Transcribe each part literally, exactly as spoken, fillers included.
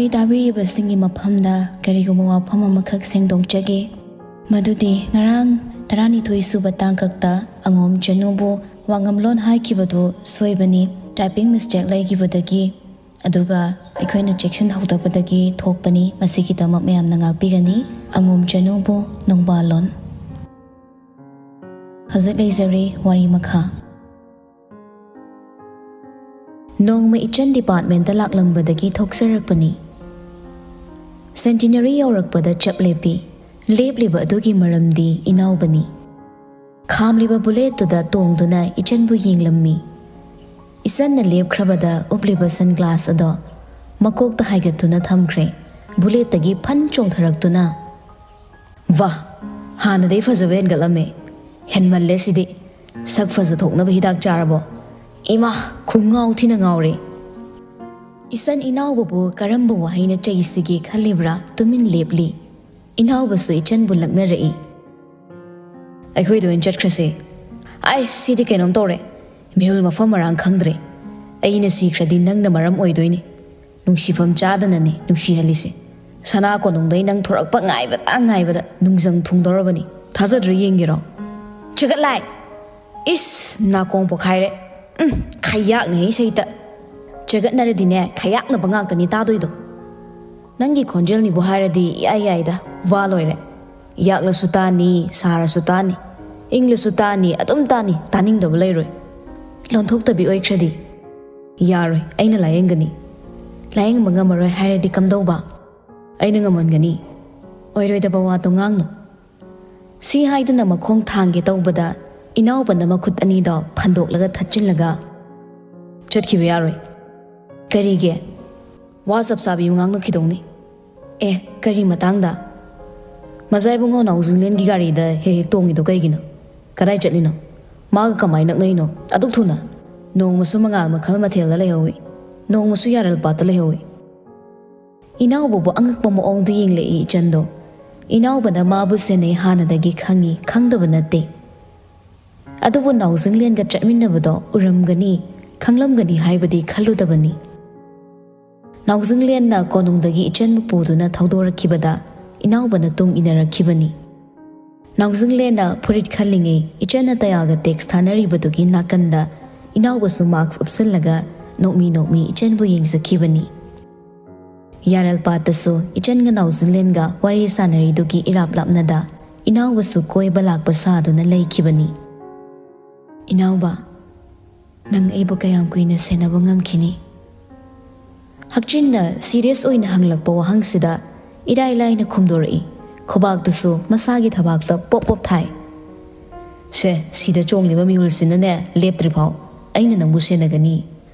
ꯇꯥꯕꯤꯔꯤꯕꯁꯤꯡꯒꯤ ꯃꯐꯝꯗ ꯀꯔꯤꯒꯨꯝꯕ ꯋꯥꯐꯝ ꯑꯃꯈꯛ ꯁꯦꯡꯗꯣꯛꯆꯒꯦ꯫ ꯃꯗꯨꯗꯤ ꯉꯔꯥꯡ ꯇꯔꯥꯅꯤꯊꯣꯏ ꯁꯨꯕ ꯇꯥꯡꯀꯛꯇ ꯑꯉꯣꯝ ꯆꯅꯨꯕꯨ ꯋꯥꯉꯝꯂꯣꯟ ꯍꯥꯏꯈꯤꯕꯗꯨ ꯁꯣꯏꯕꯅꯤ, typing mistake ꯂꯩꯈꯤꯕꯗꯒꯤ, ꯑꯗꯨꯒ ꯑꯩꯈꯣꯏꯅ ꯆꯦꯛꯁꯤꯟꯍꯧꯗꯕꯗꯒꯤ ꯊꯣꯛꯄꯅꯤ꯫ ꯃꯁꯤꯒꯤꯗꯃꯛ ꯃꯌꯥꯝꯅ ꯉꯥꯛꯄꯤꯒꯅꯤ꯫ ꯑꯉꯣꯝ ꯆꯅꯨꯕꯨ ꯅꯣꯡꯕꯥꯜꯂꯣꯟ꯫ ꯍꯧꯖꯤꯛ ꯂꯩꯖꯔꯦ ꯋꯥꯔꯤ ꯃꯈꯥ꯫ ꯅꯣꯡꯃ ꯏꯆꯟ departmentꯇ ꯂꯥꯛꯂꯝꯕꯗꯒꯤ ꯊꯣꯛꯆꯔꯛꯄꯅꯤ꯫ Centenary ꯌꯧꯔꯛꯄꯗ ꯆꯞ ꯂꯦꯞꯄꯤ꯫ ꯂꯦꯞꯂꯤꯕ ꯑꯗꯨꯒꯤ ꯃꯔꯝꯗꯤ ꯏꯅꯥꯎꯕꯅꯤ꯫ ꯈꯥꯝꯂꯤꯕ bulletꯇꯨꯗ ꯇꯣꯡꯗꯨꯅ ꯏꯆꯟꯕꯨ ꯌꯦꯡꯂꯝꯃꯤ꯫ ꯏꯆꯟꯅ ꯂꯦꯞꯈ꯭ꯔꯕꯗ ꯎꯞꯂꯤꯕ sunglass ꯑꯗꯣ ꯃꯀꯣꯛꯇ ꯍꯥꯏꯒꯠꯇꯨꯅ ꯊꯝꯈ꯭ꯔꯦ꯫ Bulletꯇꯒꯤ ꯐꯟ ꯆꯣꯡꯊꯔꯛꯇꯨꯅ, "ꯋꯥ, ꯍꯥꯟꯅꯗꯩ ꯐꯖꯕ ꯍꯦꯟꯒꯠꯂꯝꯃꯦ꯫ ꯍꯦꯟꯃꯜꯂꯦ ꯁꯤꯗꯤ꯫ ꯁꯛ ꯐꯖꯊꯣꯛꯅꯕ ꯍꯤꯗꯥꯛ ꯆꯥꯔꯕꯣ? ꯏꯃꯥ, ꯈꯨꯉꯥꯎ ꯊꯤꯅ ꯉꯥꯎꯔꯦ!" ꯏꯆꯟ ꯏꯅꯥꯎꯕꯕꯨ ꯀꯔꯝꯕ ꯋꯥꯍꯩꯅ ꯆꯩꯁꯤꯒꯦ ꯈꯜꯂꯤꯕ꯭ꯔꯥ? ꯇꯨꯃꯤꯟ ꯂꯦꯞꯂꯤ꯫ ꯏꯅꯥꯎꯕꯁꯨ ꯏꯆꯟꯕꯨ ꯂꯛꯅꯔꯛꯏ꯫ "ꯑꯩꯈꯣꯏꯗ ꯑꯣꯏꯅ ꯆꯠꯈ꯭ꯔꯁꯦ꯫ ꯑꯩꯁ, ꯁꯤꯗꯤ ꯀꯩꯅꯣꯝ ꯇꯧꯔꯦ꯫ ꯃꯤꯍꯨꯜ ꯃꯐꯝ ꯃꯔꯥꯡ ꯈꯪꯗ꯭ꯔꯦ꯫ ꯑꯩꯅ ꯁꯤꯈ꯭ꯔꯗꯤ ꯅꯪꯅ ꯃꯔꯝ ꯑꯣꯏꯗꯣꯏꯅꯤ꯫ ꯅꯨꯡꯁꯤꯐꯝ ꯆꯥꯗꯅꯅꯦ ꯅꯨꯡꯁꯤꯍꯜꯂꯤꯁꯦ꯫ ꯁꯅꯥ ꯀꯣꯅꯨꯡꯗꯩ ꯅꯪ ꯊꯣꯔꯛꯄ ꯉꯥꯏꯕꯗ ꯉꯥꯏꯕꯗ ꯅꯨꯡꯖꯪ ꯊꯨꯡꯗꯧꯔꯕꯅꯤ꯫ ꯊꯥꯖꯗ꯭ꯔꯣ, ꯌꯦꯡꯒꯦꯔꯣ?" "ꯆꯒꯠ ꯂꯥꯏ! ꯏꯁ, ꯅꯥꯀꯣꯡ ꯄꯣꯛꯈꯥꯏꯔꯦ꯫ ꯎꯝ, ꯈꯌꯥꯛꯅ ꯏꯁꯩꯇ꯫ ꯆꯒꯠꯅꯔꯗꯤꯅꯦ, ꯈꯌꯥꯛꯅꯕ ꯉꯥꯛꯇꯅꯤ ꯇꯥꯗꯣꯏꯗꯣ꯫ ꯅꯪꯒꯤ ꯈꯣꯟꯖꯦꯜꯅꯤꯕꯨ ꯍꯥꯏꯔꯗꯤ ꯏꯌꯥꯏ ꯌꯥꯏꯗ, ꯋꯥ ꯂꯣꯏꯔꯦ꯫ ꯌꯥꯛꯂꯁꯨ ꯇꯥꯅꯤ, ꯁꯥꯔꯁꯨ ꯇꯥꯅꯤ, ꯏꯪꯂꯁꯨ ꯇꯥꯅꯤ, ꯑꯗꯨꯝ ꯇꯥꯅꯤ, ꯇꯥꯅꯤꯡꯗꯕ ꯂꯩꯔꯣꯏ꯫ ꯂꯣꯟꯊꯣꯛꯇꯕꯤ ꯑꯣꯏꯈ꯭ꯔꯗꯤ?" "ꯌꯥꯔꯣꯏ, ꯑꯩꯅ ꯂꯥꯌꯦꯡꯒꯅꯤ꯫" "ꯂꯥꯌꯦꯡꯕ ꯉꯝꯃꯔꯣꯏ ꯍꯥꯏꯔꯗꯤ ꯀꯝꯗꯧꯕ?" "ꯑꯩꯅ ꯉꯝꯍꯟꯒꯅꯤ꯫ ꯑꯣꯏꯔꯣꯏꯗꯕ ꯋꯥꯗꯣ ꯉꯥꯡꯅꯨ꯫" ꯁꯤ ꯍꯥꯏꯗꯨꯅ ꯃꯈꯣꯡ ꯊꯥꯡꯒꯦ ꯇꯧꯕꯗ, ꯏꯅꯥꯎꯕꯅ ꯃꯈꯨꯠ ꯑꯅꯤꯗꯣ ꯐꯟꯗꯣꯛꯂꯒ ꯊꯠꯆꯤꯜꯂꯒ, "ꯆꯠꯈꯤꯕ ꯌꯥꯔꯣꯏ꯫" "ꯀꯔꯤꯒꯤ?" "ꯋꯥ ꯆꯞ ꯆꯥꯕꯤ ꯑꯃ ꯉꯥꯡꯅꯈꯤꯗꯧꯅꯤ꯫" "ꯑꯦ, ꯀꯔꯤ ꯃꯇꯥꯡꯗ?" "ꯃꯖꯥ ꯏꯕꯨꯡꯉꯣ ꯅꯥꯎꯖꯤꯡꯂꯦꯟꯒꯤ ꯒꯥꯔꯤꯗ ꯍꯦꯛ ꯍꯦꯛ ꯇꯣꯡꯉꯤꯗꯣ ꯀꯩꯒꯤꯅꯣ? ꯀꯗꯥꯏ ꯆꯠꯂꯤꯅꯣ? ꯃꯥꯒ ꯀꯃꯥꯏ ꯅꯛꯅꯩꯅꯣ? ꯑꯗꯨꯛ ꯊꯨꯅ? ꯅꯣꯡꯃꯁꯨ ꯃꯉꯥꯜ ꯃꯈꯜ ꯃꯊꯦꯜꯗ ꯂꯩꯍꯧꯋꯤ, ꯅꯣꯡꯃꯁꯨ ꯌꯥꯔꯜꯄꯥꯠꯇ ꯂꯩꯍꯧꯋꯤ꯫" ꯏꯅꯥꯎꯕꯕꯨ ꯑꯉꯛꯄ ꯃꯑꯣꯡꯗ ꯌꯦꯡꯂꯛꯏ ꯏꯆꯟꯗꯣ꯫ ꯏꯅꯥꯎꯕꯅ ꯃꯥꯕꯨ ꯁꯦꯟꯅꯩ ꯍꯥꯟꯅꯗꯒꯤ ꯈꯪꯉꯤ, ꯈꯪꯗꯕ ꯅꯠꯇꯦ꯫ ꯑꯗꯨꯕꯨ ꯅꯥꯎꯖꯤꯡꯂꯦꯟꯒ ꯆꯠꯃꯤꯟꯅꯕꯗꯣ ꯎꯔꯝꯒꯅꯤ, ꯈꯪꯂꯝꯒꯅꯤ ꯍꯥꯏꯕꯗꯤ ꯈꯜꯂꯨꯗꯕꯅꯤ꯫ ꯅꯥꯎꯖꯤꯡꯂꯦꯟꯅ ꯀꯣꯅꯨꯡꯗꯒꯤ ꯏꯆꯟꯕꯨ ꯄꯨꯗꯨꯅ ꯊꯧꯗꯣꯔꯛꯈꯤꯕꯗ ꯏꯅꯥꯎꯕꯅ ꯇꯨꯡ ꯏꯟꯅꯔꯛꯈꯤꯕꯅꯤ꯫ ꯅꯥꯎꯖꯤꯡꯂꯦꯟꯅ ꯐꯨꯔꯤꯠ ꯈꯜꯂꯤꯉꯩ ꯏꯆꯟꯅ ꯇꯌꯥꯜꯒ ꯇꯦꯛꯁ ꯊꯥꯅꯔꯤꯕꯗꯨꯒꯤ ꯅꯥꯀꯟꯗ ꯏꯅꯥꯎꯕꯁꯨ ꯃꯥꯛꯁ ꯎꯞꯁꯤꯜꯂꯒ ꯅꯣꯛꯃꯤ ꯅꯣꯛꯃꯤ ꯏꯆꯟꯕꯨ ꯌꯦꯡꯖꯈꯤꯕꯅꯤ꯫ ꯌꯥꯔꯦꯜꯄꯥꯠꯇꯁꯨ ꯏꯆꯟꯒ ꯅꯥꯎꯖꯤꯡꯂꯦꯟꯒ ꯋꯥꯔꯤ ꯁꯥꯟꯅꯔꯤꯗꯨꯒꯤ ꯏꯔꯥꯞ ꯂꯥꯞꯅꯗ ꯏꯅꯥꯎꯕꯁꯨ ꯀꯣꯏꯕ ꯂꯥꯛꯄ ꯁꯥꯗꯨꯅ ꯂꯩꯈꯤꯕꯅꯤ꯫ "ꯏꯅꯥꯎꯕ, ꯅꯪ ꯑꯩꯕꯨ ꯀꯌꯥꯝ ꯀꯨꯏꯅ ꯁꯦꯟꯅꯕ ꯉꯝꯈꯤꯅꯤ?" ꯍꯛꯆꯤꯟꯅ ꯁꯤꯔꯤꯌꯁ ꯑꯣꯏꯅ ꯍꯪꯂꯛꯄ ꯋꯥꯍꯪꯁꯤꯗ ꯏꯔꯥꯏ ꯂꯥꯏꯅ ꯈꯨꯝꯗꯣꯔꯛꯏ꯫ ꯈꯨꯕꯥꯛꯇꯨꯁꯨ ꯃꯁꯥꯒꯤ ꯊꯕꯥꯛꯇ ꯄꯣꯞ ꯄꯣꯞ ꯊꯥꯏ꯫ "ꯁꯦ, ꯁꯤꯗ ꯆꯣꯡꯂꯤꯕ ꯃꯤꯍꯨꯜꯁꯤꯅꯅꯦ ꯂꯦꯞꯇ꯭ꯔꯤꯐꯥꯎ ꯑꯩꯅ ꯅꯪꯕꯨ ꯁꯦꯟꯅꯒꯅꯤ꯫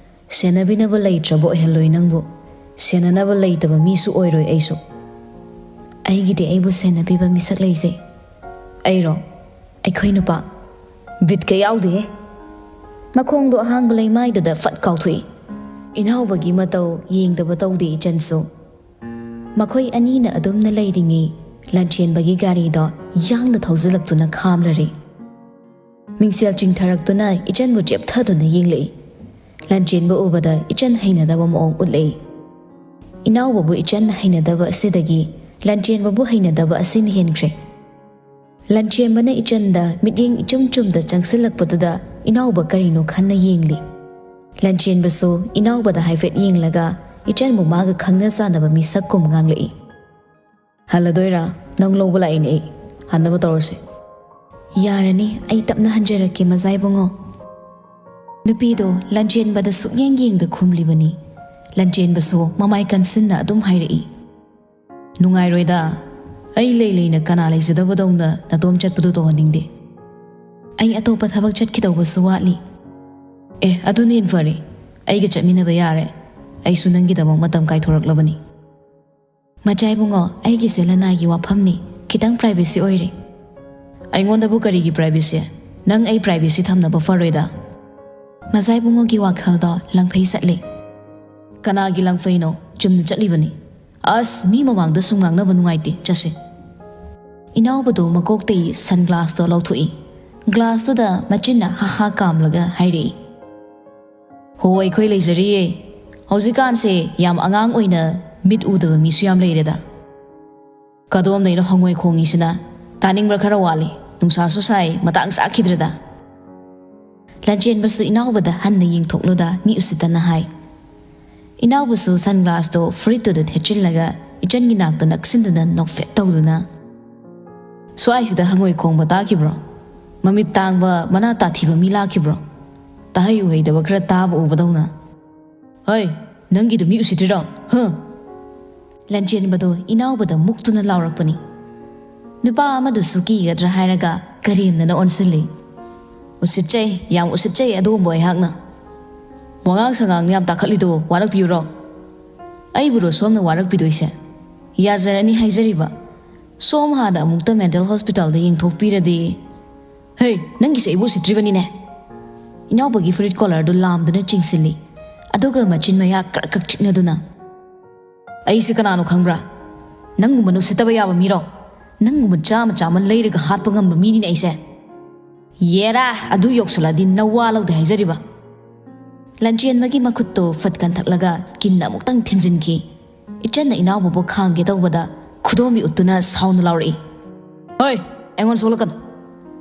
ꯁꯦꯟꯅꯕꯤꯅꯕ ꯂꯩꯇ꯭ꯔꯕ ꯑꯣꯏꯍꯜꯂꯣꯏ ꯅꯪꯕꯨ꯫ ꯁꯦꯟꯅꯅꯕ ꯂꯩꯇꯕ ꯃꯤꯁꯨ ꯑꯣꯏꯔꯣꯏ ꯑꯩꯁꯨ꯫" "ꯑꯩꯒꯤꯗꯤ ꯑꯩꯕꯨ ꯁꯦꯟꯅꯕꯤꯕ ꯃꯤꯁꯛ ꯂꯩꯖꯩ꯫" "ꯑꯩꯔꯣ? ꯑꯩꯈꯣꯏ ꯅꯨꯄꯥ?" ꯕꯤꯠꯀ ꯌꯥꯎꯗꯦꯍꯦ꯫ ꯃꯈꯣꯡꯗꯣ ꯑꯍꯥꯡꯕ ꯂꯩꯃꯥꯏꯗꯨꯗ ꯐꯠ ꯀꯥꯎꯊꯣꯛꯏ꯫ ꯏꯅꯥꯎꯕꯒꯤ ꯃꯇꯧ ꯌꯦꯡꯗꯕ ꯇꯧꯗꯦ ꯏꯆꯟꯁꯨ꯫ ꯃꯈꯣꯏ ꯑꯅꯤꯅ ꯑꯗꯨꯝꯅ ꯂꯩꯔꯤꯉꯩ ꯂꯥꯟꯆꯦꯟꯕꯒꯤ ꯒꯥꯔꯤꯗꯣ ꯌꯥꯡꯅ ꯊꯧꯖꯤꯜꯂꯛꯇꯨꯅ ꯈꯥꯝꯂꯔꯦ꯫ ꯃꯤꯡꯁꯦꯜ ꯆꯤꯡꯊꯔꯛꯇꯨꯅ ꯏꯆꯟꯕꯨ ꯆꯦꯞꯊꯗꯨꯅ ꯌꯦꯡꯂꯛꯏ꯫ ꯂꯥꯟꯆꯦꯟꯕ ꯎꯕꯗ ꯏꯆꯟ ꯍꯩꯅꯗꯕ ꯃꯑꯣꯡ ꯎꯠꯂꯛꯏ꯫ ꯏꯅꯥꯎꯕꯕꯨ ꯏꯆꯟꯅ ꯍꯩꯅꯗꯕ ꯑꯁꯤꯗꯒꯤ ꯂꯥꯟꯆꯦꯟꯕꯕꯨ ꯍꯩꯅꯗꯕ ꯑꯁꯤꯅ ꯍꯦꯟꯈ꯭ꯔꯦ꯫ ꯂꯥꯟꯆꯦꯟꯕꯅ ꯏꯆꯟꯗ ꯃꯤꯠꯌꯦꯡ ꯏꯆꯨꯝ ꯆꯨꯝꯗ ꯆꯪꯁꯤꯜꯂꯛꯄꯗꯨꯗ ꯏꯅꯥꯎꯕ ꯀꯔꯤꯅꯣ ꯈꯟꯅ ꯌꯦꯡꯂꯤ꯫ ꯂꯥꯟꯆꯦꯟꯕꯁꯨ ꯏꯅꯥꯎꯕꯗ ꯍꯥꯏꯐꯦꯠ ꯌꯦꯡꯂꯒ ꯏꯆꯟꯕꯨ ꯃꯥꯒ ꯈꯪꯅ ꯆꯥꯟꯅꯕ ꯃꯤꯁꯛꯀꯨꯝ ꯉꯥꯡꯂꯛꯏ꯫ "ꯍꯜꯂꯗꯣꯏꯔꯥ? ꯅꯪ ꯂꯧꯕ ꯂꯥꯛꯏꯅꯦ ꯑꯩ꯫ ꯍꯟꯅꯕ ꯇꯧꯔꯁꯦ꯫" "ꯌꯥꯔꯅꯤ, ꯑꯩ ꯇꯞꯅ ꯍꯟꯖꯔꯛꯀꯦ, ꯃꯖꯥ ꯏꯕꯨꯡꯉꯣ꯫" ꯅꯨꯄꯤꯗꯣ ꯂꯥꯟꯆꯦꯟꯕꯗ ꯁꯨꯛꯌꯦꯡ ꯌꯦꯡꯗ ꯈꯨꯝꯂꯤꯕꯅꯤ꯫ ꯂꯥꯟꯆꯦꯟꯕꯁꯨ ꯃꯃꯥꯏ ꯀꯟꯁꯤꯟꯅ ꯑꯗꯨꯝ ꯍꯥꯏꯔꯛꯏ꯫ "ꯅꯨꯡꯉꯥꯏꯔꯣꯏꯗ꯫ ꯑꯩ ꯂꯩ ꯂꯩꯅ ꯀꯅꯥ ꯂꯩꯖꯗꯕꯗꯧꯅ ꯅꯇꯣꯝ ꯆꯠꯄꯗꯨ ꯇꯧꯍꯟꯅꯤꯡꯗꯦ꯫ ꯑꯩ ꯑꯇꯣꯞꯄ ꯊꯕꯛ ꯆꯠꯈꯤꯗꯧꯕꯁꯨ ꯋꯥꯠꯂꯤ꯫" "ꯑꯦ, ꯑꯗꯨꯅ ꯍꯦꯟꯅ ꯐꯔꯦ꯫ ꯑꯩꯒ ꯆꯠꯃꯤꯟꯅꯕ ꯌꯥꯔꯦ꯫ ꯑꯩꯁꯨ ꯅꯪꯒꯤꯗꯃꯛ ꯃꯇꯝ ꯀꯥꯏꯊꯣꯔꯛꯂꯕꯅꯤ꯫" "ꯃꯆꯥ ꯏꯕꯨꯡꯉꯣ, ꯑꯩꯒꯤꯁꯦ ꯂꯅꯥꯏꯒꯤ ꯋꯥꯐꯝꯅꯤ, ꯈꯤꯇꯪ ꯄ꯭ꯔꯥꯏꯚꯦꯁꯤ ꯑꯣꯏꯔꯦ꯫" "ꯑꯩꯉꯣꯟꯗꯕꯨ ꯀꯔꯤꯒꯤ ꯄ꯭ꯔꯥꯏꯚꯦꯁꯤ? ꯅꯪ ꯑꯩ ꯄ꯭ꯔꯥꯏꯚꯦꯁꯤ ꯊꯝꯅꯕ ꯐꯔꯣꯏꯗ꯫" ꯃꯆꯥ ꯏꯕꯨꯡꯉꯣꯒꯤ ꯋꯥꯈꯜꯗꯣ ꯂꯪꯐꯩ ꯆꯠꯂꯦ꯫ "ꯀꯅꯥꯒꯤ ꯂꯪꯐꯩꯅꯣ? ꯆꯨꯝꯅ ꯆꯠꯂꯤꯕꯅꯤ꯫ ꯑꯁ, ꯃꯤ ꯃꯃꯥꯡꯗ ꯁꯨꯝ ꯉꯥꯡꯅꯕ ꯅꯨꯡꯉꯥꯏꯇꯦ, ꯆꯠꯁꯦ꯫" ꯏꯅꯥꯎꯕꯗꯨ ꯃꯀꯣꯛꯇꯒꯤ ꯁꯟꯒ꯭ꯂꯥꯁꯇꯣ ꯂꯧꯊꯣꯛꯏ꯫ ꯒ꯭ꯂꯥꯁꯇꯨꯗ ꯃꯆꯤꯟꯅ ꯍꯥ ꯍꯥ ꯀꯥꯝꯂꯒ ꯍꯥꯏꯔꯛꯏ, "ꯍꯣ, ꯑꯩꯈꯣꯏ ꯂꯩꯖꯔꯤꯌꯦ꯫ ꯍꯧꯖꯤꯛꯀꯥꯟꯁꯦ ꯌꯥꯝ ꯑꯉꯥꯡ ꯑꯣꯏꯅ ꯃꯤꯠ ꯎꯗꯕ ꯃꯤꯁꯨ ꯌꯥꯝ ꯂꯩꯔꯦꯗ꯫ ꯀꯗꯣꯝꯗꯩꯅꯣ ꯍꯪꯉꯣꯏ ꯈꯣꯡꯉꯤꯁꯤꯅ? ꯇꯥꯅꯤꯡꯕ꯭ꯔꯥ? ꯈꯔ ꯋꯥꯠꯂꯤ, ꯅꯨꯡꯁꯥꯁꯨ ꯁꯥꯏ, ꯃꯇꯥꯡ ꯆꯥꯈꯤꯗ꯭ꯔꯦꯗ꯫ ꯂꯟꯆꯦꯟꯕꯁꯨ ꯏꯅꯥꯎꯕꯗ ꯍꯟꯅ ꯌꯦꯡꯊꯣꯛꯂꯨꯗ ꯃꯤ ꯎꯁꯤꯠꯇꯅ ꯍꯥꯏ꯫ ꯏꯅꯥꯎꯕꯁꯨ ꯁꯟꯒ꯭ꯂꯥꯁꯇꯣ ꯐꯨꯔꯤꯠꯇꯨꯗ ꯊꯦꯠꯆꯤꯜꯂꯒ ꯏꯆꯟꯒꯤ ꯅꯥꯛꯇ ꯅꯛꯁꯤꯟꯗꯨꯅ ꯅꯣꯛꯐꯦꯠ ꯇꯧꯗꯨꯅ, "ꯁ꯭ꯋꯥꯏꯁꯤꯗ ꯍꯪꯉꯣꯏ ꯈꯣꯡꯕ ꯇꯥꯈꯤꯕ꯭ꯔꯣ? ꯃꯃꯤꯠ ꯇꯥꯡꯕ ꯃꯅꯥ ꯇꯥꯊꯤꯕ ꯃꯤ ꯂꯥꯛꯈꯤꯕ꯭ꯔꯣ? ꯇꯥꯍꯩ ꯎꯍꯩꯗꯕ ꯈꯔ ꯇꯥꯕ ꯎꯕꯗꯧꯅ꯫ ꯍꯩ, ꯅꯪꯒꯤꯗꯨ ꯃꯤ ꯎꯁꯤꯠꯇ꯭ꯔꯤꯔꯣ? ꯍ!" ꯂꯟꯆꯦꯟꯕꯗꯣ ꯏꯅꯥꯎꯕꯗ ꯃꯨꯛꯇꯨꯅ ꯂꯥꯎꯔꯛꯄꯅꯤ꯫ ꯅꯨꯄꯥ ꯑꯃꯗꯨꯁꯨ ꯀꯤꯒꯗ꯭ꯔꯥ ꯍꯥꯏꯔꯒ ꯀꯔꯦꯝꯅꯅ ꯑꯣꯟꯁꯤꯜꯂꯤ꯫ "ꯎꯁꯤꯠꯆꯩ, ꯌꯥꯝ ꯎꯁꯤꯠꯆꯩ ꯑꯗꯨꯒꯨꯝꯕ ꯑꯩꯍꯥꯛꯅ꯫ ꯋꯥꯉꯥꯡ ꯁꯉꯥꯡ ꯌꯥꯝ ꯇꯥꯈꯠꯂꯤꯗꯣ ꯋꯥꯔꯛꯄꯤꯌꯨꯔꯣ? ꯑꯩꯕꯨꯔꯣ ꯁꯣꯝꯅ ꯋꯥꯔꯛꯄꯤꯗꯣꯏꯁꯦ? ꯌꯥꯖꯔꯅꯤ ꯍꯥꯏꯖꯔꯤꯕ꯫ ꯁꯣꯝ ꯍꯥꯟꯅ ꯑꯃꯨꯛꯇ ꯃꯦꯟꯇꯦꯜ ꯍꯣꯁꯄꯤꯇꯥꯜꯗ ꯌꯦꯡꯊꯣꯛꯄꯤꯔꯗꯤ꯫" "ꯍꯦ, ꯅꯪꯒꯤꯁꯦ ꯑꯩꯕꯨ ꯎꯁꯤꯠꯇ꯭ꯔꯤꯕꯅꯤꯅꯦ!" ꯏꯅꯥꯎꯕꯒꯤ ꯐꯨꯔꯤꯠ ꯀꯣꯂꯔꯗꯨ ꯂꯥꯝꯗꯨꯅ ꯆꯤꯡꯁꯤꯜꯂꯤ꯫ ꯑꯗꯨꯒ ꯃꯆꯤꯟ ꯃꯌꯥ ꯀ꯭ꯔꯛ ꯀ꯭ꯔꯛ ꯆꯤꯛꯅꯗꯨꯅ, "ꯑꯩꯁꯦ ꯀꯅꯥꯅꯣ ꯈꯪꯕ꯭ꯔꯥ? ꯅꯪꯒꯨꯝꯕ ꯎꯁꯤꯠꯇꯕ ꯌꯥꯕ ꯃꯤꯔꯣ? ꯅꯪꯒꯨꯝꯕ ꯆꯥꯝꯃ ꯆꯥꯝꯃ ꯂꯩꯔꯒ ꯍꯥꯠꯄ ꯉꯝꯕ ꯃꯤꯅꯤꯅꯦ ꯑꯩꯁꯦ꯫ ꯌꯦꯔꯥ, ꯑꯗꯨ ꯌꯧꯁꯜꯂꯗꯤ ꯅꯋꯥ ꯂꯧꯗꯦ ꯍꯥꯏꯖꯔꯤꯕ!" ꯂꯟꯆꯦꯟꯕꯒꯤ ꯃꯈꯨꯠꯇꯨ ꯐꯠ ꯀꯟꯊꯛꯂꯒ ꯀꯤꯟꯅ ꯑꯃꯨꯛꯇꯪ ꯊꯤꯟꯖꯤꯟꯈꯤ꯫ ꯏꯆꯟꯅ ꯏꯅꯥꯎꯕꯕꯨ ꯈꯥꯡꯒꯦ ꯇꯧꯕꯗ ꯈꯨꯗꯣꯝꯕꯤ ꯎꯠꯇꯨꯅ ꯁꯥꯎꯅ ꯂꯥꯎꯔꯛꯏ, "ꯍꯣꯏ, ꯑꯩꯉꯣꯟꯗ ꯁꯣꯛꯂꯛꯀꯅꯨ꯫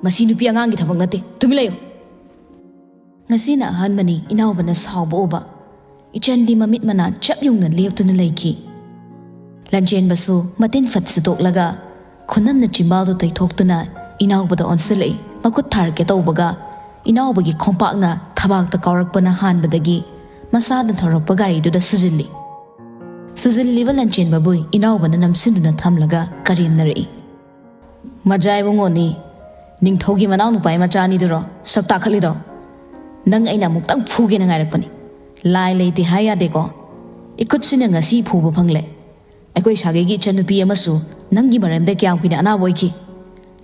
ꯃꯁꯤ ꯅꯨꯄꯤ ꯑꯉꯥꯡꯒꯤ ꯊꯕꯛ ꯅꯠꯇꯦ꯫ ꯇꯨꯃꯤꯟ ꯂꯩꯌꯨ!" ꯉꯁꯤꯅ ꯑꯍꯥꯟꯕꯅꯤ ꯏꯅꯥꯎꯕꯅ ꯁꯥꯎꯕ ꯎꯕ꯫ ꯏꯆꯟꯗꯤ ꯃꯃꯤꯠ ꯃꯅꯥ ꯆꯞ ꯌꯨꯡꯅ ꯂꯦꯞꯇꯨꯅ ꯂꯩꯈꯤ꯫ ꯂꯟꯆꯦꯟꯕꯁꯨ ꯃꯇꯤꯟ ꯐꯠ ꯁꯤꯠꯇꯣꯛꯂꯒ ꯈꯨꯅꯝꯅ ꯆꯤꯝꯕꯥꯜꯗꯨ ꯇꯩꯊꯣꯛꯇꯨꯅ ꯏꯅꯥꯎꯕꯗ ꯑꯣꯟꯁꯤꯜꯂꯛꯏ꯫ ꯃꯈꯨꯠ ꯊꯥꯔꯛꯀꯦ ꯇꯧꯕꯒ ꯏꯅꯥꯎꯕꯒꯤ ꯈꯣꯡꯄꯥꯛꯅ ꯊꯕꯥꯛꯇ ꯀꯥꯎꯔꯛꯄꯅ ꯍꯥꯟꯕꯗꯒꯤ ꯃꯁꯥꯗ ꯊꯧꯔꯛꯄ ꯒꯥꯔꯤꯗꯨꯗ ꯁꯨꯖꯤꯜꯂꯤ꯫ ꯁꯨꯖꯤꯜꯂꯤꯕ ꯂꯟꯆꯦꯟꯕꯕꯨ ꯏꯅꯥꯎꯕꯅ ꯅꯝꯁꯤꯟꯗꯨꯅ ꯊꯝꯂꯒ ꯀꯔꯦꯝꯅꯔꯛꯏ꯫ "ꯃꯖꯥ ꯏꯕꯨꯡꯉꯣꯅꯤ, ꯅꯤꯡꯊꯧꯒꯤ ꯃꯅꯥꯎ ꯅꯨꯄꯥꯒꯤ ꯃꯆꯥꯅꯤꯗꯨꯔꯣ ꯁꯛ ꯇꯥꯈꯠꯂꯤꯗꯣ? ꯅꯪ ꯑꯩꯅ ꯑꯃꯨꯛꯇꯪ ꯐꯨꯒꯦꯅ ꯉꯥꯏꯔꯛꯄꯅꯤ꯫ ꯂꯥꯏ ꯂꯩꯇꯦ ꯍꯥꯏ ꯌꯥꯗꯦꯀꯣ꯫ ꯏꯈꯨꯠꯁꯤꯅ ꯉꯁꯤ ꯐꯨꯕ ꯐꯪꯂꯦ꯫ ꯑꯩꯈꯣꯏ ꯁꯥꯒꯩꯒꯤ ꯏꯆꯟꯅꯨꯄꯤ ꯑꯃꯁꯨ ꯅꯪꯒꯤ ꯃꯔꯝꯗ ꯀꯌꯥꯝ ꯀꯨꯏꯅ ꯑꯅꯥꯕ ꯑꯣꯏꯈꯤ꯫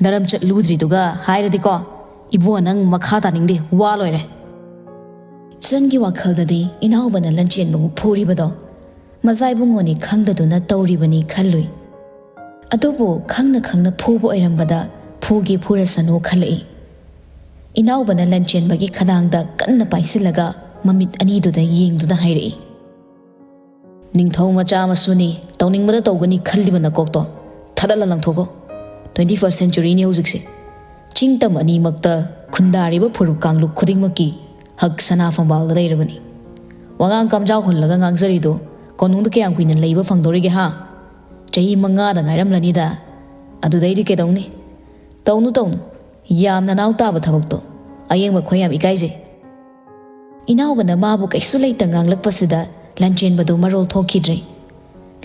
ꯅꯔꯝꯆꯠ ꯂꯨꯗ꯭ꯔꯤꯗꯨꯒ ꯍꯥꯏꯔꯗꯤꯀꯣ, ꯏꯕꯨꯡꯉꯣ ꯅꯪ ꯃꯈꯥ ꯇꯥꯅꯤꯡꯗꯦ, ꯋꯥ ꯂꯣꯏꯔꯦ꯫" ꯏꯆꯟꯒꯤ ꯋꯥꯈꯜꯗꯗꯤ ꯏꯅꯥꯎꯕꯅ ꯂꯟꯆꯦꯟꯕꯕꯨ ꯐꯨꯔꯤꯕꯗꯣ ꯃꯖꯥ ꯏꯕꯨꯡꯉꯣꯅꯤ ꯈꯪꯗꯗꯨꯅ ꯇꯧꯔꯤꯕꯅꯤ ꯈꯜꯂꯨꯏ꯫ ꯑꯗꯨꯕꯨ ꯈꯪꯅ ꯈꯪꯅ ꯐꯨꯕ ꯑꯣꯏꯔꯝꯕꯗ ꯐꯨꯒꯦ ꯐꯨꯔꯁꯅꯨ ꯈꯜꯂꯛꯏ꯫ ꯏꯅꯥꯎꯕꯅ ꯂꯟꯆꯦꯟꯕꯒꯤ ꯈꯗꯥꯡꯗ ꯀꯟꯅ ꯄꯥꯏꯁꯤꯜꯂꯒ ꯃꯃꯤꯠ ꯑꯅꯤꯗꯨꯗ ꯌꯦꯡꯗꯨꯅ ꯍꯥꯏꯔꯛꯏ, ꯅꯤꯡꯊꯧ ꯃꯆꯥ ꯃꯁꯨꯅꯤ, ꯇꯧꯅꯤꯡꯕꯗ ꯇꯧꯒꯅꯤ ꯈꯜꯂꯤꯕ ꯅꯀꯣꯛꯇꯣ ꯊꯥꯗꯠꯂ ꯂꯪꯊꯣꯛꯈꯣ꯫ Twenty first centuryꯅꯤ ꯍꯧꯖꯤꯛꯁꯦ꯫ ꯆꯤꯡ ꯇꯝ ꯑꯅꯤꯃꯛꯇ ꯈꯨꯟꯗꯥꯔꯤꯕ ꯐꯨꯔꯨꯞ ꯀꯥꯡꯂꯨꯞ ꯈꯨꯗꯤꯡꯃꯛꯀꯤ ꯍꯛ ꯁꯅꯥ ꯐꯝꯕꯥꯜꯗ ꯂꯩꯔꯕꯅꯤ꯫ ꯋꯥꯉꯥꯡ ꯀꯝꯖꯥꯎ ꯍꯨꯜꯂꯒ ꯉꯥꯡꯖꯔꯤꯗꯣ ꯀꯣꯅꯨꯡꯗ ꯀꯌꯥꯝ ꯀꯨꯏꯅ ꯂꯩꯕ ꯐꯪꯗꯧꯔꯤꯒꯦ ꯍꯥ? ꯆꯍꯤ ꯃꯉꯥꯗ ꯉꯥꯏꯔꯝꯂꯅꯤꯗ꯫ ꯑꯗꯨꯗꯩꯗꯤ ꯀꯩꯗꯧꯅꯤ? ꯇꯧꯅꯨ ꯇꯧꯅꯨ, ꯌꯥꯝ ꯅꯅꯥꯎ ꯇꯥꯕ ꯊꯕꯛꯇꯣ꯫ ꯑꯌꯦꯡꯕ ꯈꯣꯏ ꯌꯥꯝ ꯏꯀꯥꯏꯖꯩ꯫ ꯏꯅꯥꯎꯕꯅ ꯃꯥꯕꯨ ꯀꯩꯁꯨ ꯂꯩꯇ ꯉꯥꯡꯂꯛꯄꯁꯤꯗ ꯂꯟꯆꯦꯟꯕꯗꯨ ꯃꯔꯣꯜ ꯊꯣꯛꯈꯤꯗ꯭ꯔꯦ꯫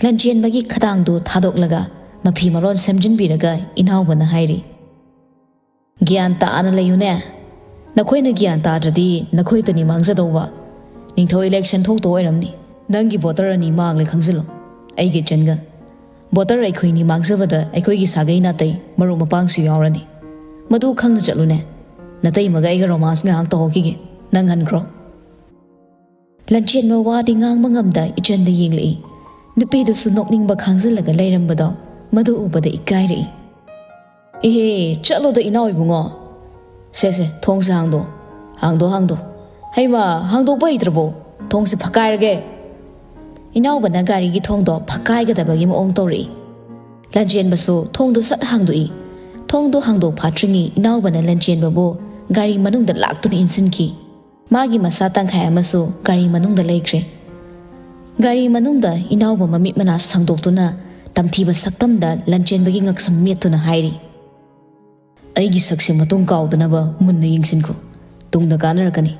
ꯂꯟꯆꯦꯟꯕꯒꯤ ꯈꯗꯥꯡꯗꯨ ꯊꯥꯗꯣꯛꯂꯒ ꯃꯐꯤ ꯃꯔꯣꯟ ꯁꯦꯝꯖꯤꯟꯕꯤꯔꯒ ꯏꯅꯥꯎꯕꯅ ꯍꯥꯏꯔꯤ, "ꯒ꯭ꯌꯥꯟ ꯇꯥꯅ ꯂꯩꯌꯨꯅꯦ꯫ ꯅꯈꯣꯏꯅ ꯒ꯭ꯌꯥꯟ ꯇꯥꯗ꯭ꯔꯗꯤ ꯅꯈꯣꯏꯇꯅꯤ ꯃꯥꯡꯖꯗꯧꯕ꯫ ꯅꯤꯡꯊꯧ election ꯊꯣꯛꯇꯧ ꯑꯣꯏꯔꯝꯅꯤ꯫ ꯅꯪꯒꯤ voter ꯑꯅꯤ ꯃꯥꯡꯂꯦ ꯈꯪꯖꯤꯜꯂꯣ, ꯑꯩꯒ ꯏꯆꯟꯒ꯫ Voter ꯑꯩꯈꯣꯏꯅꯤ ꯃꯥꯡꯖꯕꯗ ꯑꯩꯈꯣꯏꯒꯤ ꯁꯥꯒꯩ ꯅꯥꯇꯩ ꯃꯔꯨꯞ ꯃꯄꯥꯡꯁꯨ ꯌꯥꯎꯔꯅꯤ꯫ ꯃꯗꯨ ꯈꯪꯅ ꯆꯠꯂꯨꯅꯦ꯫ ꯅꯇꯩꯃꯒ ꯑꯩꯒ romance ꯉꯥꯏꯍꯥꯛ ꯇꯧꯍꯧꯈꯤꯒꯦ꯫ ꯅꯪ ꯍꯟꯈ꯭ꯔꯣ꯫" ꯂꯟꯆꯦꯟꯕ ꯋꯥꯗꯤ ꯉꯥꯡꯕ ꯉꯝꯗ ꯏꯆꯟꯗ ꯌꯦꯡꯂꯛꯏ꯫ ꯅꯨꯄꯤꯗꯨꯁꯨ ꯅꯣꯛꯅꯤꯡꯕ ꯈꯥꯡꯖꯤꯜꯂꯒ ꯂꯩꯔꯝꯕꯗꯣ ꯃꯗꯨ ꯎꯕꯗ ꯏꯀꯥꯏꯔꯛꯏ꯫ "ꯏꯍꯦ, ꯆꯠꯂꯣꯗ ꯏꯅꯥꯎ ꯏꯕꯨꯡꯉꯣ꯫ ꯁꯦ, ꯁꯦ, ꯊꯣꯡꯁꯦ ꯍꯥꯡꯗꯣ꯫ ꯍꯥꯡꯗꯣ, ꯍꯥꯡꯗꯣ꯫ ꯍꯩꯃꯥ, ꯍꯥꯡꯗꯣꯛꯄ ꯍꯩꯇ꯭ꯔꯕꯣ? ꯊꯣꯡꯁꯦ ꯐꯛꯀꯥꯏꯔꯒꯦ꯫" ꯏꯅꯥꯎꯕꯅ ꯒꯥꯔꯤꯒꯤ ꯊꯣꯡꯗꯣ ꯐꯛꯀꯥꯏꯒꯗꯕꯒꯤ ꯃꯑꯣꯡ ꯇꯧꯔꯛꯏ꯫ ꯂꯟꯆꯦꯟꯕꯁꯨ ꯊꯣꯡꯗꯨ ꯁꯠ ꯍꯥꯡꯗꯣꯛꯏ꯫ ꯊꯣꯡꯗꯨ ꯍꯥꯡꯗꯣꯛ ꯐꯥꯠꯇ꯭ꯔꯤꯉꯩ ꯏꯅꯥꯎꯕꯅ ꯂꯟꯆꯦꯟꯕꯕꯨ ꯒꯥꯔꯤ ꯃꯅꯨꯡꯗ ꯂꯥꯛꯇꯨꯅ ꯏꯟꯁꯤꯟꯈꯤ꯫ ꯃꯥꯒꯤ ꯃꯁꯥ ꯇꯪꯈꯥꯏ ꯑꯃꯁꯨ ꯒꯥꯔꯤ ꯃꯅꯨꯡꯗ ꯂꯩꯈ꯭ꯔꯦ꯫ ꯒꯥꯔꯤ ꯃꯅꯨꯡꯗ ꯏꯅꯥꯎꯕ ꯃꯃꯤꯠ ꯃꯅꯥ ꯁꯪꯗꯣꯛꯇꯨꯅ ꯇꯝꯊꯤꯕ ꯁꯛꯇꯝꯗ ꯂꯟꯆꯦꯟꯕꯒꯤ ꯉꯛꯁꯝ ꯃꯦꯠꯇꯨꯅ ꯍꯥꯏꯔꯤ, "ꯑꯩꯒꯤ ꯁꯛꯁꯦ ꯃꯇꯨꯡ ꯀꯥꯎꯗꯅꯕ ꯃꯨꯟꯅ ꯌꯦꯡꯁꯤꯟꯈꯣ꯫ ꯇꯨꯡꯗ ꯀꯥꯟꯅꯔꯛꯀꯅꯤ꯫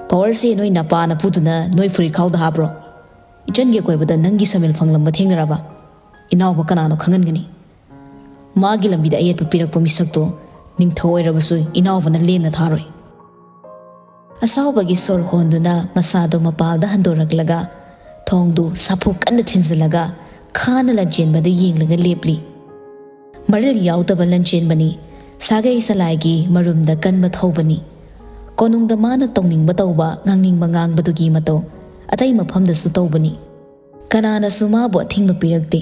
Powerꯁꯦ ꯅꯣꯏ ꯅꯄꯥ ꯅꯄꯨꯗꯨꯅ ꯅꯣꯏ ꯐꯨꯔꯤꯠꯈꯥꯎꯗ ꯍꯥꯞꯄ꯭ꯔꯣ? ꯏꯆꯟꯒꯤ ꯑꯀꯣꯏꯕꯗ ꯅꯪꯒꯤ ꯁꯃꯤꯜ ꯐꯪꯂꯝꯕ ꯊꯦꯡꯅꯔꯕ? ꯏꯅꯥꯎꯕ ꯀꯅꯥꯅꯣ ꯈꯪꯍꯟꯒꯅꯤ꯫ ꯃꯥꯒꯤ ꯂꯝꯕꯤꯗ ꯑꯌꯦꯠꯄ ꯄꯤꯔꯛꯄ ꯃꯤꯁꯛꯇꯣ ꯅꯤꯡꯊꯧ ꯑꯣꯏꯔꯕꯁꯨ ꯏꯅꯥꯎꯕꯅ ꯂꯦꯝꯅ ꯊꯥꯔꯣꯏ꯫" ꯑꯁꯥꯎꯕꯒꯤ ꯁꯣꯔ ꯍꯣꯟꯗꯨꯅ ꯃꯁꯥꯗꯨ ꯃꯄꯥꯜꯗ ꯍꯟꯗꯣꯔꯛꯂꯒ ꯊꯣꯡꯗꯨ ꯁꯥꯐꯨ ꯀꯟꯅ ꯊꯤꯟꯖꯤꯜꯂꯒ ꯈꯥꯅ ꯂꯟꯆꯦꯟꯕꯗ ꯌꯦꯡꯂꯒ ꯂꯦꯞꯂꯤ꯫ ꯃꯔꯤꯜ ꯌꯥꯎꯗꯕ ꯂꯟꯆꯦꯟꯕꯅꯤ, ꯁꯥꯒꯩ ꯁꯂꯥꯏꯒꯤ ꯃꯔꯨꯝꯗ ꯀꯟꯕ ꯊꯧꯕꯅꯤ꯫ ꯀꯣꯅꯨꯡꯗ ꯃꯥꯅ ꯇꯧꯅꯤꯡꯕ ꯇꯧꯕ, ꯉꯥꯡꯅꯤꯡꯕ ꯉꯥꯡꯕꯗꯨꯒꯤ ꯃꯇꯧ ꯑꯇꯩ ꯃꯐꯝꯗꯁꯨ ꯇꯧꯕꯅꯤ꯫ ꯀꯅꯥꯅꯁꯨ ꯃꯥꯕꯨ ꯑꯊꯤꯡꯕ ꯄꯤꯔꯛꯇꯦ꯫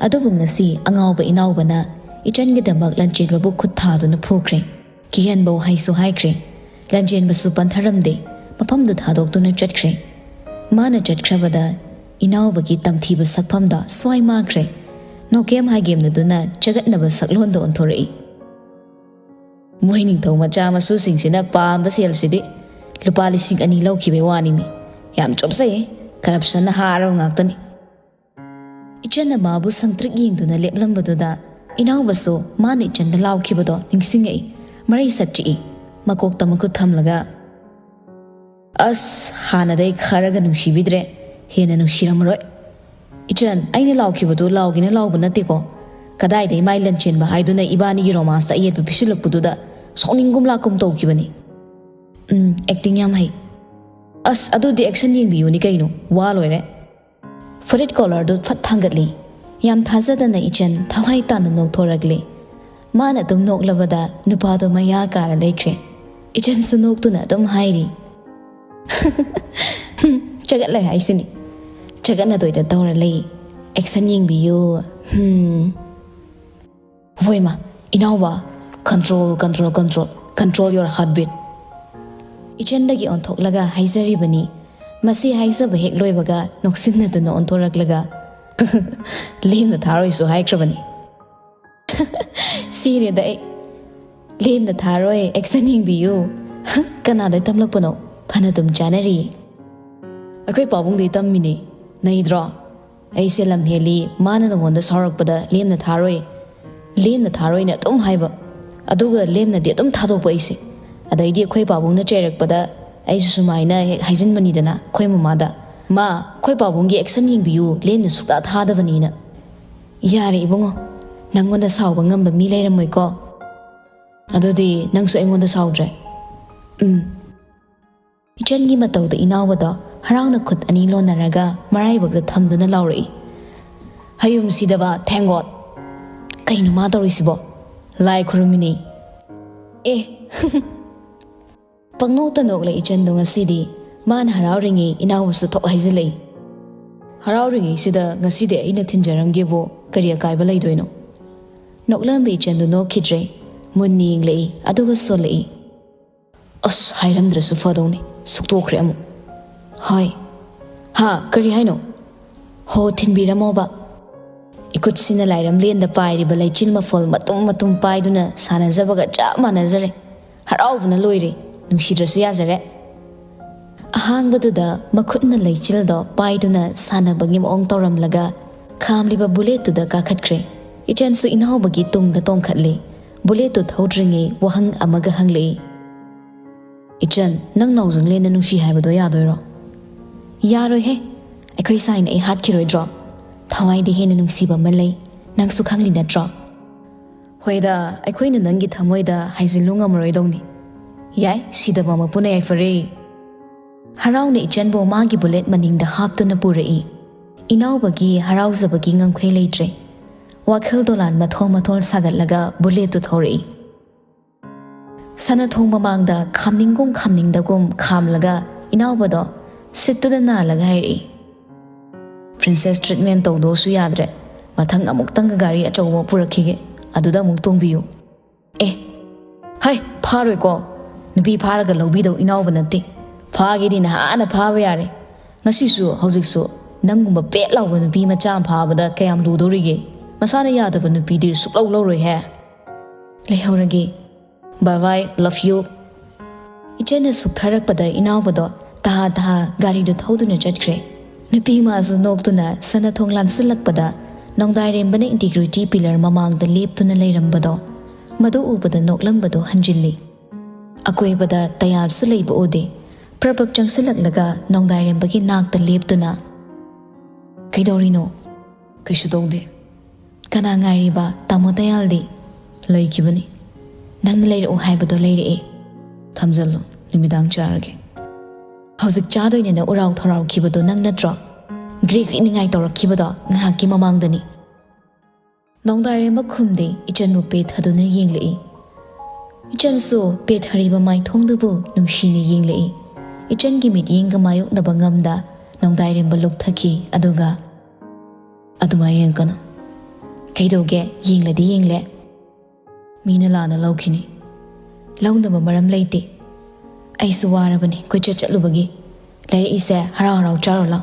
ꯑꯗꯨꯕꯨ ꯉꯁꯤ ꯑꯉꯥꯎꯕ ꯏꯅꯥꯎꯕꯅ ꯏꯆꯟꯒꯤꯗꯃꯛ ꯂꯟꯆꯦꯟꯕꯕꯨ ꯈꯨꯠ ꯊꯥꯗꯨꯅ ꯐꯨꯈ꯭ꯔꯦ꯫ ꯀꯤꯍꯟꯕ ꯋꯥꯍꯩꯁꯨ ꯍꯥꯏꯈ꯭ꯔꯦ꯫ ꯂꯟꯆꯦꯟꯕꯁꯨ ꯄꯟꯊꯔꯝꯗꯦ, ꯃꯐꯝꯗꯨ ꯊꯥꯗꯣꯛꯇꯨꯅ ꯆꯠꯈ꯭ꯔꯦ꯫ ꯃꯥꯅ ꯆꯠꯈ꯭ꯔꯕꯗ ꯏꯅꯥꯎꯕꯒꯤ ꯇꯝꯊꯤꯕ ꯁꯛꯐꯝꯗꯣ ꯁ꯭ꯋꯥꯏ ꯃꯥꯡꯈ꯭ꯔꯦ꯫ ꯅꯣꯀꯦꯝ ꯍꯥꯏꯒꯦꯝꯅꯗꯨꯅ ꯆꯒꯠꯅꯕ ꯁꯛꯂꯣꯟꯗ ꯑꯣꯟꯊꯣꯔꯛꯏ꯫ ꯃꯣꯏ ꯅꯤꯡꯊꯧ ꯃꯆꯥ ꯃꯁꯨꯁꯤꯡꯁꯤꯅ ꯄꯥꯝꯕ ꯁꯦꯜꯁꯤꯗꯤ ꯂꯨꯄꯥ ꯂꯤꯁꯤꯡ ꯑꯅꯤ ꯂꯧꯈꯤꯕꯩ ꯋꯥꯅꯤꯃꯤ꯫ ꯌꯥꯝ ꯆꯣꯞꯆꯩꯌꯦ꯫ ꯀꯔꯞꯁꯟꯅ ꯍꯥꯔꯕ ꯉꯥꯛꯇꯅꯤ꯫ ꯏꯆꯟꯅ ꯃꯥꯕꯨ ꯁꯪꯇ꯭ꯔꯤꯛ ꯌꯦꯡꯗꯨꯅ ꯂꯦꯞꯂꯝꯕꯗꯨꯗ ꯏꯅꯥꯎꯕꯁꯨ ꯃꯥꯅ ꯏꯆꯟꯗ ꯂꯥꯎꯈꯤꯕꯗꯣ ꯅꯤꯡꯁꯤꯡꯉꯛꯏ꯫ ꯃꯔꯩ ꯁꯠꯆꯤꯛꯏ꯫ ꯃꯀꯣꯛꯇ ꯃꯈꯨꯠ ꯊꯝꯂꯒ, "ꯑꯁ, ꯍꯥꯟꯅꯗꯩ ꯈꯔꯒ ꯅꯨꯡꯁꯤꯕꯤꯗ꯭ꯔꯦ꯫ ꯍꯦꯟꯅ ꯅꯨꯡꯁꯤꯔꯝꯃꯔꯣꯏ꯫ ꯏꯆꯟ, ꯑꯩꯅ ꯂꯥꯎꯈꯤꯕꯗꯨ ꯂꯥꯎꯒꯦꯅ ꯂꯥꯎꯕ ꯅꯠꯇꯦꯀꯣ꯫ ꯀꯗꯥꯏꯗꯩ ꯃꯥꯏ ꯂꯟꯆꯦꯟꯕ ꯍꯥꯏꯗꯨꯅ ꯏꯕꯥꯅꯤꯒꯤ ꯔꯣꯃꯥꯟꯁꯇ ꯑꯌꯦꯠꯄ ꯄꯤꯁꯤꯜꯂꯛꯄꯗꯨꯗ ꯁꯥꯎꯅꯤꯡꯒꯨꯝ ꯂꯥꯛꯀꯨꯝ ꯇꯧꯈꯤꯕꯅꯤ꯫ ꯎꯝ, ꯑꯦꯛꯇꯤꯡ ꯌꯥꯝ ꯍꯩ꯫ ꯑꯁ, ꯑꯗꯨꯗꯤ ꯑꯦꯛꯁꯟ ꯌꯦꯡꯕꯤꯌꯨꯅꯤ ꯀꯩꯅꯣ, ꯋꯥ ꯂꯣꯏꯔꯦ꯫" ꯐꯨꯔꯤꯠ ꯀꯣꯂꯔꯗꯨ ꯐꯠ ꯊꯥꯡꯒꯠꯂꯤ꯫ ꯌꯥꯝ ꯊꯥꯖꯗꯅ ꯏꯆꯟ ꯊꯋꯥꯏ ꯇꯥꯅ ꯅꯣꯛꯊꯣꯔꯛꯂꯦ꯫ ꯃꯥꯅ ꯑꯗꯨꯝ ꯅꯣꯛꯂꯕꯗ ꯅꯨꯄꯥꯗꯣ ꯃꯌꯥ ꯀꯥꯔ ꯂꯩꯈ꯭ꯔꯦ꯫ ꯏꯆꯟꯁꯨ ꯅꯣꯛꯇꯨꯅ ꯑꯗꯨꯝ ꯍꯥꯏꯔꯤ, "ꯆꯒꯠꯂꯦ ꯍꯥꯏꯁꯤꯅꯤ꯫ ꯆꯒꯠꯅꯗꯣꯏꯗ ꯇꯧꯔ ꯂꯩ꯫ ꯑꯦꯛꯁꯟ ꯌꯦꯡꯕꯤꯌꯨ꯫ ꯍꯝ꯫" ꯍꯣꯏꯃ, ꯏꯅꯥꯎꯕ, control, control, control, control your heartbeat꯫ ꯏꯆꯟꯗꯒꯤ ꯑꯣꯟꯊꯣꯛꯂꯒ ꯍꯥꯏꯖꯔꯤꯕꯅꯤ꯫ ꯃꯁꯤ ꯍꯥꯏꯖꯕ ꯍꯦꯛ ꯂꯣꯏꯕꯒ ꯅꯣꯛꯁꯤꯟꯅꯗꯨꯅ ꯑꯣꯟꯊꯣꯔꯛꯂꯒ, "ꯂꯦꯝꯅ ꯊꯥꯔꯣꯏꯁꯨ ꯍꯥꯏꯈ꯭ꯔꯕꯅꯤ꯫" "ꯁꯤꯔꯦꯗ ꯑꯩ꯫ ꯂꯦꯝꯅ ꯊꯥꯔꯣꯏ, ꯑꯦꯛꯁꯟ ꯌꯦꯡꯕꯤꯌꯨ꯫ ꯀꯅꯥꯗꯩ ꯇꯝꯂꯛꯄꯅꯣ? ꯐꯅ ꯑꯗꯨꯝ ꯆꯥꯅꯔꯤ꯫" "ꯑꯩꯈꯣꯏ ꯄꯥꯕꯨꯡꯗꯩ ꯇꯝꯃꯤꯅꯦ꯫ ꯅꯩꯗ꯭ꯔꯣ? ꯑꯩꯁꯦ ꯂꯝ ꯍꯦꯜꯂꯤ, ꯃꯥꯅ ꯅꯉꯣꯟꯗ ꯁꯥꯎꯔꯛꯄꯗ ꯂꯦꯝꯅ ꯊꯥꯔꯣꯏ, ꯂꯦꯝꯅ ꯊꯥꯔꯣꯏꯅ ꯑꯗꯨꯝ ꯍꯥꯏꯕ, ꯑꯗꯨꯒ ꯂꯦꯝꯅꯗꯤ ꯑꯗꯨꯝ ꯊꯥꯗꯣꯛꯄ ꯑꯩꯁꯦ꯫ ꯑꯗꯩꯗꯤ ꯑꯩꯈꯣꯏ ꯄꯥꯕꯨꯡꯅ ꯆꯩꯔꯛꯄꯗ ꯑꯩꯁꯨ ꯁꯨꯃꯥꯏꯅ ꯍꯦꯛ ꯍꯥꯏꯖꯤꯟꯕꯅꯤꯗꯅ ꯑꯩꯈꯣꯏ ꯃꯃꯥꯗ, 'ꯃꯥ, ꯑꯩꯈꯣꯏ ꯄꯥꯕꯨꯡꯒꯤ ꯑꯦꯛꯁꯟ ꯌꯦꯡꯕꯤꯌꯨ, ꯂꯦꯝꯅ ꯁꯨꯛꯊꯥ ꯊꯥꯗꯕꯅꯤꯅ.'" "ꯌꯥꯔꯦ ꯏꯕꯨꯡꯉꯣ, ꯅꯪꯉꯣꯟꯗ ꯁꯥꯎꯕ ꯉꯝꯕ ꯃꯤ ꯂꯩꯔꯝꯃꯣꯏꯀꯣ꯫ ꯑꯗꯨꯗꯤ ꯅꯪꯁꯨ ꯑꯩꯉꯣꯟꯗ ꯁꯥꯎꯗ꯭ꯔꯦ?" "ꯎꯝ꯫" ꯏꯆꯟꯒꯤ ꯃꯇꯧꯗ ꯏꯅꯥꯎꯕꯗꯣ ꯍꯔꯥꯎꯅ ꯈꯨꯠ ꯑꯅꯤ ꯂꯣꯟꯅꯔꯒ ꯃꯔꯥꯏꯕꯛꯇ ꯊꯝꯗꯨꯅ ꯂꯥꯎꯔꯛꯏ, "ꯍꯌꯨꯝ ꯁꯤꯗꯕ ꯊꯦꯡꯒꯣꯠ! ꯀꯩꯅꯣ ꯃꯥ ꯇꯧꯔꯤꯁꯤꯕꯣ? ꯂꯥꯏ ꯈꯨꯔꯨꯝꯃꯤꯅꯦ꯫" "ꯑꯦ!" ꯄꯪꯅꯣꯛꯇ ꯅꯣꯛꯂꯦ ꯏꯆꯟꯗꯣ ꯉꯁꯤꯗꯤ꯫ ꯃꯥꯅ ꯍꯔꯥꯎꯔꯤꯉꯩ ꯏꯅꯥꯎꯕꯁꯨ ꯊꯣꯛ ꯍꯥꯏꯖꯤꯜꯂꯛꯏ꯫ "ꯍꯔꯥꯎꯔꯤꯉꯩꯁꯤꯗ ꯉꯁꯤꯗꯤ ꯑꯩꯅ ꯊꯤꯟꯖꯔꯝꯒꯦꯕꯨ ꯀꯔꯤ ꯑꯀꯥꯏꯕ ꯂꯩꯗꯣꯏꯅꯣ?" ꯅꯣꯛꯂꯝꯕ ꯏꯆꯟꯗꯨ ꯅꯣꯛꯈꯤꯗ꯭ꯔꯦ꯫ ꯃꯨꯟꯅ ꯌꯦꯡꯂꯛꯏ, ꯑꯗꯨꯒ ꯁꯣꯜꯂꯛꯏ꯫ "ꯑꯁ, ꯍꯥꯏꯔꯝꯗ꯭ꯔꯁꯨ ꯐꯗꯧꯅꯤ꯫ ꯁꯨꯛꯇꯣꯛꯈ꯭ꯔꯦ ꯑꯃꯨꯛ꯫ ꯍꯥꯏ꯫ ꯍꯥ, ꯀꯔꯤ ꯍꯥꯏꯅꯣ?" ꯍꯣ, ꯊꯤꯟꯕꯤꯔꯝꯃꯣꯕ꯫ ꯏꯈꯨꯠꯁꯤꯅ ꯂꯥꯏꯔꯝꯂꯦꯟꯗ ꯄꯥꯏꯔꯤꯕ ꯂꯩꯆꯤꯜ ꯃꯐꯣꯜ ꯃꯇꯨꯝ ꯃꯇꯨꯝ ꯄꯥꯏꯗꯨꯅ ꯁꯥꯟꯅꯖꯕꯒ ꯆꯞ ꯃꯥꯟꯅꯖꯔꯦ꯫ ꯍꯔꯥꯎꯕꯅ ꯂꯣꯏꯔꯦ꯫ ꯅꯨꯡꯁꯤꯗ꯭ꯔꯁꯨ ꯌꯥꯖꯔꯦ꯫ ꯑꯍꯥꯡꯕꯗꯨꯗ ꯃꯈꯨꯠꯅ ꯂꯩꯆꯤꯜꯗꯣ ꯄꯥꯏꯗꯨꯅ ꯁꯥꯟꯅꯕꯒꯤ ꯃꯑꯣꯡ ꯇꯧꯔꯝꯂꯒ ꯈꯥꯝꯂꯤꯕ ꯕꯨꯂꯦꯠꯇꯨꯗ ꯀꯥꯈꯠꯈ꯭ꯔꯦ꯫ ꯏꯆꯟꯁꯨ ꯏꯅꯥꯎꯕꯒꯤ ꯇꯨꯡꯗ ꯇꯣꯡꯈꯠꯂꯦ꯫ ꯕꯨꯂꯦꯠꯇꯨ ꯊꯧꯗ꯭ꯔꯤꯉꯩ ꯋꯥꯍꯪ ꯑꯃꯒ ꯍꯪꯂꯛꯏ꯫ "ꯏꯆꯟ, ꯅꯪ ꯅꯥꯎꯖꯪꯂꯦꯟꯅ ꯅꯨꯡꯁꯤ ꯍꯥꯏꯕꯗꯣ ꯌꯥꯗꯣꯏꯔꯣ?" "ꯌꯥꯔꯣꯏꯍꯦ꯫ ꯑꯩꯈꯣꯏ ꯁꯥꯏꯅ ꯑꯩ ꯍꯥꯠꯈꯤꯔꯣꯏꯗ꯭ꯔꯣ? ꯊꯋꯥꯏꯗ ꯍꯦꯟꯅ ꯅꯨꯡꯁꯤꯕ ꯑꯃ ꯂꯩ꯫ ꯅꯪꯁꯨ ꯈꯪꯂꯤ ꯅꯠꯇ꯭ꯔꯣ?" "ꯍꯣꯏꯗ, ꯑꯩꯈꯣꯏꯅ ꯅꯪꯒꯤ ꯊꯃꯣꯏꯗ ꯍꯥꯏꯖꯤꯜꯂꯨ ꯉꯝꯃꯔꯣꯏꯗꯧꯅꯤ꯫ ꯌꯥꯏ, ꯁꯤꯗꯕꯃꯛꯄꯨꯅ ꯌꯥꯏꯐꯔꯦ꯫" ꯍꯔꯥꯎꯅ ꯏꯆꯟꯕꯨ ꯃꯥꯒꯤ ꯕꯨꯂꯦꯠ ꯃꯅꯤꯡꯗ ꯍꯥꯞꯇꯨꯅ ꯄꯨꯔꯛꯏ꯫ ꯏꯅꯥꯎꯕꯒꯤ ꯍꯔꯥꯎꯖꯕꯒꯤ ꯉꯝꯈꯩ ꯂꯩꯇ꯭ꯔꯦ꯫ ꯋꯥꯈꯜ ꯗꯣꯂꯥꯟ ꯃꯊꯣꯜ ꯃꯊꯣꯜ ꯁꯥꯒꯠꯂꯒ ꯕꯨꯂꯦꯠꯇꯨ ꯊꯧꯔꯛꯏ꯫ ꯁꯅꯥꯊꯣꯡ ꯃꯃꯥꯡꯗ ꯈꯥꯝꯅꯤꯡꯒꯨꯝ ꯈꯥꯝꯅꯤꯡꯗꯒꯨꯝ ꯈꯥꯝꯂꯒ ꯏꯅꯥꯎꯕꯗꯣ ꯁꯤꯠꯇꯨꯗ ꯅꯥꯜꯂꯒ ꯍꯥꯏꯔꯛꯏ, "ꯄ꯭ꯔꯤꯟꯁꯦꯁ ꯇ꯭ꯔꯤꯠꯃꯦꯟ ꯇꯧꯗꯣꯁꯨ ꯌꯥꯗ꯭ꯔꯦ꯫ ꯃꯊꯪ ꯑꯃꯨꯛꯇꯪꯒ ꯒꯥꯔꯤ ꯑꯆꯧꯕ ꯑꯃ ꯄꯨꯔꯛꯈꯤꯒꯦ, ꯑꯗꯨꯗ ꯑꯃꯨꯛ ꯇꯣꯡꯕꯤꯌꯨ꯫" "ꯑꯦ, ꯍꯩ, ꯐꯥꯔꯣꯏꯀꯣ꯫ ꯅꯨꯄꯤ ꯐꯥꯔꯒ ꯂꯧꯕꯤꯗꯧ ꯏꯅꯥꯎꯕ ꯅꯠꯇꯦ꯫ ꯐꯥꯒꯦꯗꯤ ꯅꯍꯥꯟꯅ ꯐꯥꯕ ꯌꯥꯔꯦ꯫ ꯉꯁꯤꯁꯨ ꯍꯧꯖꯤꯛꯁꯨ ꯅꯪꯒꯨꯝꯕ ꯄꯦꯠ ꯂꯥꯎꯕ ꯅꯨꯄꯤ ꯃꯆꯥ ꯑꯃ ꯐꯥꯕꯗ ꯀꯌꯥꯝ ꯂꯨꯗꯧꯔꯤꯒꯦ? ꯃꯁꯥꯅ ꯌꯥꯗꯕ ꯅꯨꯄꯤꯗꯤ ꯁꯨꯛꯂꯧ ꯂꯧꯔꯣꯏꯍꯦ꯫" "ꯂꯩꯍꯧꯔꯒꯦ꯫ Bye bye, love you꯫" ꯏꯆꯟꯅ ꯁꯨꯛꯊꯔꯛꯄꯗ ꯏꯅꯥꯎꯕꯗꯣ ꯇꯍꯥ ꯇꯍꯥ ꯒꯥꯔꯤꯗꯨ ꯊꯧꯗꯨꯅ ꯆꯠꯈ꯭ꯔꯦ꯫ ꯅꯨꯄꯤ ꯃꯥꯁꯨ ꯅꯣꯛꯇꯨꯅ ꯁꯅꯥꯊꯣꯡ ꯂꯥꯟꯁꯤꯜꯂꯛꯄꯗ ꯅꯣꯡꯗꯥꯏꯔꯦꯝꯕꯅ ꯏꯟꯇꯤꯒ꯭ꯔꯤꯇꯤ ꯄꯤꯂꯔ ꯃꯃꯥꯡꯗ ꯂꯦꯞꯇꯨꯅ ꯂꯩꯔꯝꯕꯗꯣ, ꯃꯗꯨ ꯎꯕꯗ ꯅꯣꯛꯂꯝꯕꯗꯨ ꯍꯟꯖꯤꯜꯂꯤ꯫ ꯑꯀꯣꯏꯕꯗ ꯇꯌꯥꯜꯁꯨ ꯂꯩꯕ ꯎꯗꯦ꯫ ꯄ꯭ꯔꯞ ꯄ꯭ꯔꯞ ꯆꯪꯁꯤꯜꯂꯛꯂꯒ ꯅꯣꯡꯗꯥꯏꯔꯦꯝꯕꯒꯤ ꯅꯥꯛꯇ ꯂꯦꯞꯇꯨꯅ, "ꯀꯩꯗꯧꯔꯤꯅꯣ?" "ꯀꯩꯁꯨ ꯇꯧꯗꯦ꯫" "ꯀꯅꯥ ꯉꯥꯏꯔꯤꯕ, ꯇꯥꯃꯣ ꯇꯌꯥꯜꯗꯤ?" "ꯂꯩꯈꯤꯕꯅꯤ꯫" "ꯅꯪꯅ ꯂꯩꯔꯛꯎ ꯍꯥꯏꯕꯗꯣ ꯂꯩꯔꯛꯑꯦ꯫" "ꯊꯝꯖꯜꯂꯨ, ꯅꯨꯃꯤꯗꯥꯡ ꯆꯥꯔꯒꯦ꯫" "ꯍꯧꯖꯤꯛ ꯆꯥꯗꯣꯏꯅꯦꯅ ꯎꯔꯥꯎ ꯊꯧꯔꯥꯎꯈꯤꯕꯗꯣ ꯅꯪ ꯅꯠꯇ꯭ꯔꯣ? ꯒ꯭ꯔꯤꯛ ꯒ꯭ꯔꯤꯛ ꯅꯤꯡꯉꯥꯏ ꯇꯧꯔꯛꯈꯤꯕꯗꯣ ꯉꯥꯏꯍꯥꯛꯀꯤ ꯃꯃꯥꯡꯗꯅꯤ꯫" ꯅꯣꯡꯗꯥꯏꯔꯦꯝꯕ ꯈꯨꯝꯗꯦ, ꯏꯆꯟꯕꯨ ꯄꯦꯠꯊꯗꯨꯅ ꯌꯦꯡꯂꯛꯏ꯫ ꯏꯆꯟꯁꯨ ꯄꯦꯠꯊꯔꯤꯕ ꯃꯥꯏꯊꯣꯡꯗꯨꯕꯨ ꯅꯨꯡꯁꯤꯅ ꯌꯦꯡꯂꯛꯏ꯫ ꯏꯆꯟꯒꯤ ꯃꯤꯠꯌꯦꯡꯒ ꯃꯥꯌꯣꯛꯅꯕ ꯉꯝꯗ ꯅꯣꯡꯗꯥꯏꯔꯦꯝꯕ ꯂꯨꯞꯊꯈꯤ, ꯑꯗꯨꯒ, "ꯑꯗꯨꯃꯥꯏ ꯌꯦꯡꯀꯅꯨ꯫" "ꯀꯩꯗꯧꯒꯦ? ꯌꯦꯡꯂꯗꯤ ꯌꯦꯡꯂꯦ꯫" "ꯃꯤꯅ ꯂꯥꯟꯅ ꯂꯧꯈꯤꯅꯤ꯫" "ꯂꯧꯅꯕ ꯃꯔꯝ ꯂꯩꯇꯦ꯫ ꯑꯩꯁꯨ ꯋꯥꯔꯕꯅꯤ ꯀꯣꯏꯆꯠ ꯆꯠꯂꯨꯕꯒꯤ꯫ ꯂꯩꯔꯛꯏꯁꯦ ꯍꯔꯥꯎ ꯍꯔꯥꯎ ꯆꯥꯔꯣ ꯂꯥꯎ꯫"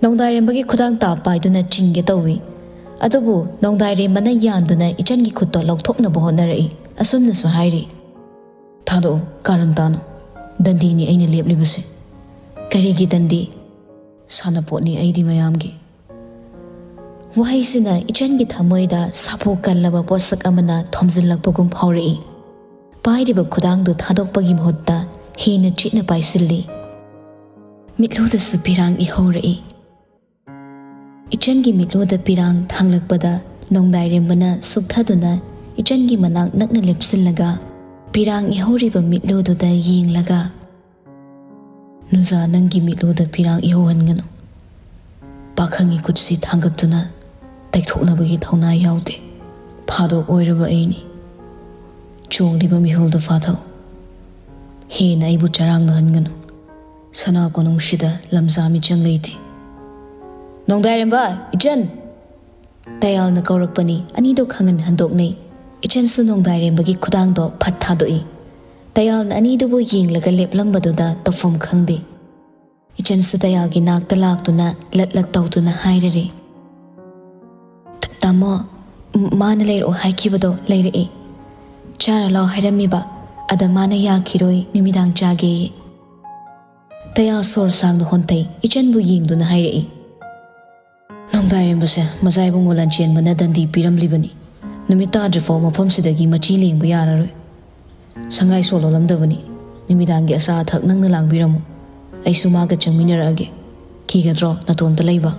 ꯅꯣꯡꯗꯥꯏꯔꯦꯝꯕꯒꯤ ꯈꯨꯗꯥꯡ ꯇꯥꯞ ꯄꯥꯏꯗꯨꯅ ꯆꯤꯡꯒꯦ ꯇꯧꯏ꯫ ꯑꯗꯨꯕꯨ ꯅꯣꯡꯗꯥꯏꯔꯦꯝꯕꯅ ꯌꯥꯟꯗꯨꯅ ꯏꯆꯟꯒꯤ ꯈꯨꯠꯇꯣ ꯂꯧꯊꯣꯛꯅꯕ ꯍꯣꯠꯅꯔꯛꯏ꯫ ꯑꯁꯨꯝꯅꯁꯨ ꯍꯥꯏꯔꯤ, "ꯊꯥꯗꯣꯛꯑꯣ, ꯀꯥꯔꯟ ꯇꯥꯅꯨ꯫ ꯗꯟꯗꯤꯅꯤ ꯑꯩꯅ ꯂꯦꯞꯂꯤꯕꯁꯦ꯫" "ꯀꯔꯤꯒꯤ ꯗꯟꯗꯤ?" "ꯁꯥꯟꯅꯄꯣꯠꯅꯤ ꯑꯩꯗꯤ ꯃꯌꯥꯝꯒꯤ꯫" ꯋꯥꯍꯩꯁꯤꯅ ꯏꯆꯟꯒꯤ ꯊꯃꯣꯏꯗ ꯁꯥꯐꯨ ꯀꯜꯂꯕ ꯄꯣꯠꯁꯛ ꯑꯃꯅ ꯊꯣꯝꯖꯤꯜꯂꯛꯄꯒꯨꯝ ꯐꯥꯎꯔꯛꯏ꯫ ꯄꯥꯏꯔꯤꯕ ꯈꯨꯗꯥꯡꯗꯨ ꯊꯥꯗꯣꯛꯄꯒꯤ ꯃꯍꯨꯠꯇ ꯍꯦꯟꯅ ꯆꯦꯠꯅ ꯄꯥꯏꯁꯤꯜꯂꯤ꯫ ꯃꯤꯠꯂꯨꯗꯁꯨ ꯄꯤꯔꯥꯡ ꯏꯍꯧꯔꯛꯏ꯫ ꯏꯆꯟꯒꯤ ꯃꯤꯠꯂꯨꯗ ꯄꯤꯔꯥꯡ ꯊꯥꯡꯂꯛꯄꯗ ꯅꯣꯡꯗꯥꯏꯔꯦꯝꯕꯅ ꯁꯨꯛꯊꯗꯨꯅ ꯏꯆꯟꯒꯤ ꯃꯅꯥꯛ ꯅꯛꯅ ꯂꯦꯞꯁꯤꯜꯂꯒ ꯄꯤꯔꯥꯡ ꯏꯍꯧꯔꯤꯕ ꯃꯤꯠꯂꯨꯗꯨꯗ ꯌꯦꯡꯂꯒ, "ꯅꯨꯖꯥ, ꯅꯪꯒꯤ ꯃꯤꯠꯂꯨꯗ ꯄꯤꯔꯥꯡ ꯏꯍꯧꯍꯟꯒꯅꯨ꯫ ꯄꯥꯈꯪꯒꯤ ꯈꯨꯠꯁꯤ ꯊꯥꯡꯒꯠꯇꯨꯅ ꯇꯩꯊꯣꯛꯅꯕꯒꯤ ꯊꯧꯅꯥ ꯌꯥꯎꯗꯦ꯫ ꯐꯥꯗꯣꯛ ꯑꯣꯏꯔꯕ ꯑꯩꯅꯤ꯫ ꯆꯣꯡꯂꯤꯕ ꯃꯤꯍꯨꯜꯗꯨ ꯐꯥꯊꯧ꯫ ꯍꯦꯟꯅ ꯑꯩꯕꯨ ꯆꯔꯥꯡꯅꯍꯟꯒꯅꯨ꯫ ꯁꯅꯥ ꯀꯣꯅꯨꯡꯁꯤꯗ ꯂꯝꯖꯥ ꯃꯤꯆꯪ ꯂꯩꯇꯦ꯫" "ꯅꯣꯡꯗꯥꯏꯔꯦꯝꯕ, ꯏꯆꯟ!" ꯇꯌꯥꯜꯅ ꯀꯧꯔꯛꯄꯅꯤ꯫ ꯑꯅꯤꯗꯣ ꯈꯪꯍꯟ ꯍꯟꯗꯣꯛꯅꯩ꯫ ꯏꯆꯟꯁꯨ ꯅꯣꯡꯗꯥꯏꯔꯦꯝꯕꯒꯤ ꯈꯨꯗꯥꯡꯗꯣ ꯐꯠ ꯊꯥꯗꯣꯛꯏ꯫ ꯇꯌꯥꯜꯅ ꯑꯅꯤꯗꯨꯕꯨ ꯌꯦꯡꯂꯒ ꯂꯦꯞꯂꯝꯕꯗꯨꯗ ꯇꯧꯐꯝ ꯈꯪꯗꯦ꯫ ꯏꯆꯟꯁꯨ ꯇꯌꯥꯜꯒꯤ ꯅꯥꯛꯇ ꯂꯥꯛꯇꯨꯅ ꯂꯠ ꯂꯠ ꯇꯧꯗꯨꯅ ꯍꯥꯏꯔꯔꯦ, "ꯇꯥꯃꯣ, ꯃꯥꯅ ꯂꯩꯔꯛꯑꯣ ꯍꯥꯏꯈꯤꯕꯗꯣ ꯂꯩꯔꯛꯑꯦ꯫ ꯆꯥꯔ ꯂꯥꯎ ꯍꯥꯏꯔꯝꯃꯤꯕ, ꯑꯗ ꯃꯥꯅ ꯌꯥꯈꯤꯔꯣꯏ, ꯅꯨꯃꯤꯗꯥꯡ ꯆꯥꯒꯦꯌꯦ꯫" ꯇꯌꯥꯜ ꯁꯣꯔ ꯁꯥꯡꯅ ꯍꯣꯟꯊꯩ, ꯏꯆꯟꯕꯨ ꯌꯦꯡꯗꯨꯅ ꯍꯥꯏꯔꯛꯏ, "ꯅꯣꯡꯗꯥꯏꯔꯦꯝꯕꯁꯦ ꯃꯖꯥ ꯏꯕꯨꯡꯉꯣ ꯂꯥꯟꯆꯦꯟꯕꯅ ꯗꯟꯗꯤ ꯄꯤꯔꯝꯂꯤꯕꯅꯤ꯫ ꯅꯨꯃꯤꯠ ꯇꯥꯗ꯭ꯔꯤꯐꯥꯎ ꯃꯐꯝꯁꯤꯗꯒꯤ ꯃꯆꯤ ꯂꯦꯡꯕ ꯌꯥꯔꯔꯣꯏ꯫ ꯁꯪꯒꯥꯏ ꯁꯣ ꯂꯣꯜꯂꯝꯗꯕꯅꯤ꯫ ꯅꯨꯃꯤꯗꯥꯡꯒꯤ ꯑꯆꯥ ꯑꯊꯛ ꯅꯪꯅ ꯂꯥꯡꯕꯤꯔꯝꯃꯨ꯫ ꯑꯩꯁꯨ ꯃꯥꯒ ꯆꯪꯃꯤꯟꯅꯔꯛꯑꯒꯦ꯫ ꯀꯤꯒꯗ꯭ꯔꯣ ꯅꯇꯣꯝꯇ ꯂꯩꯕ?"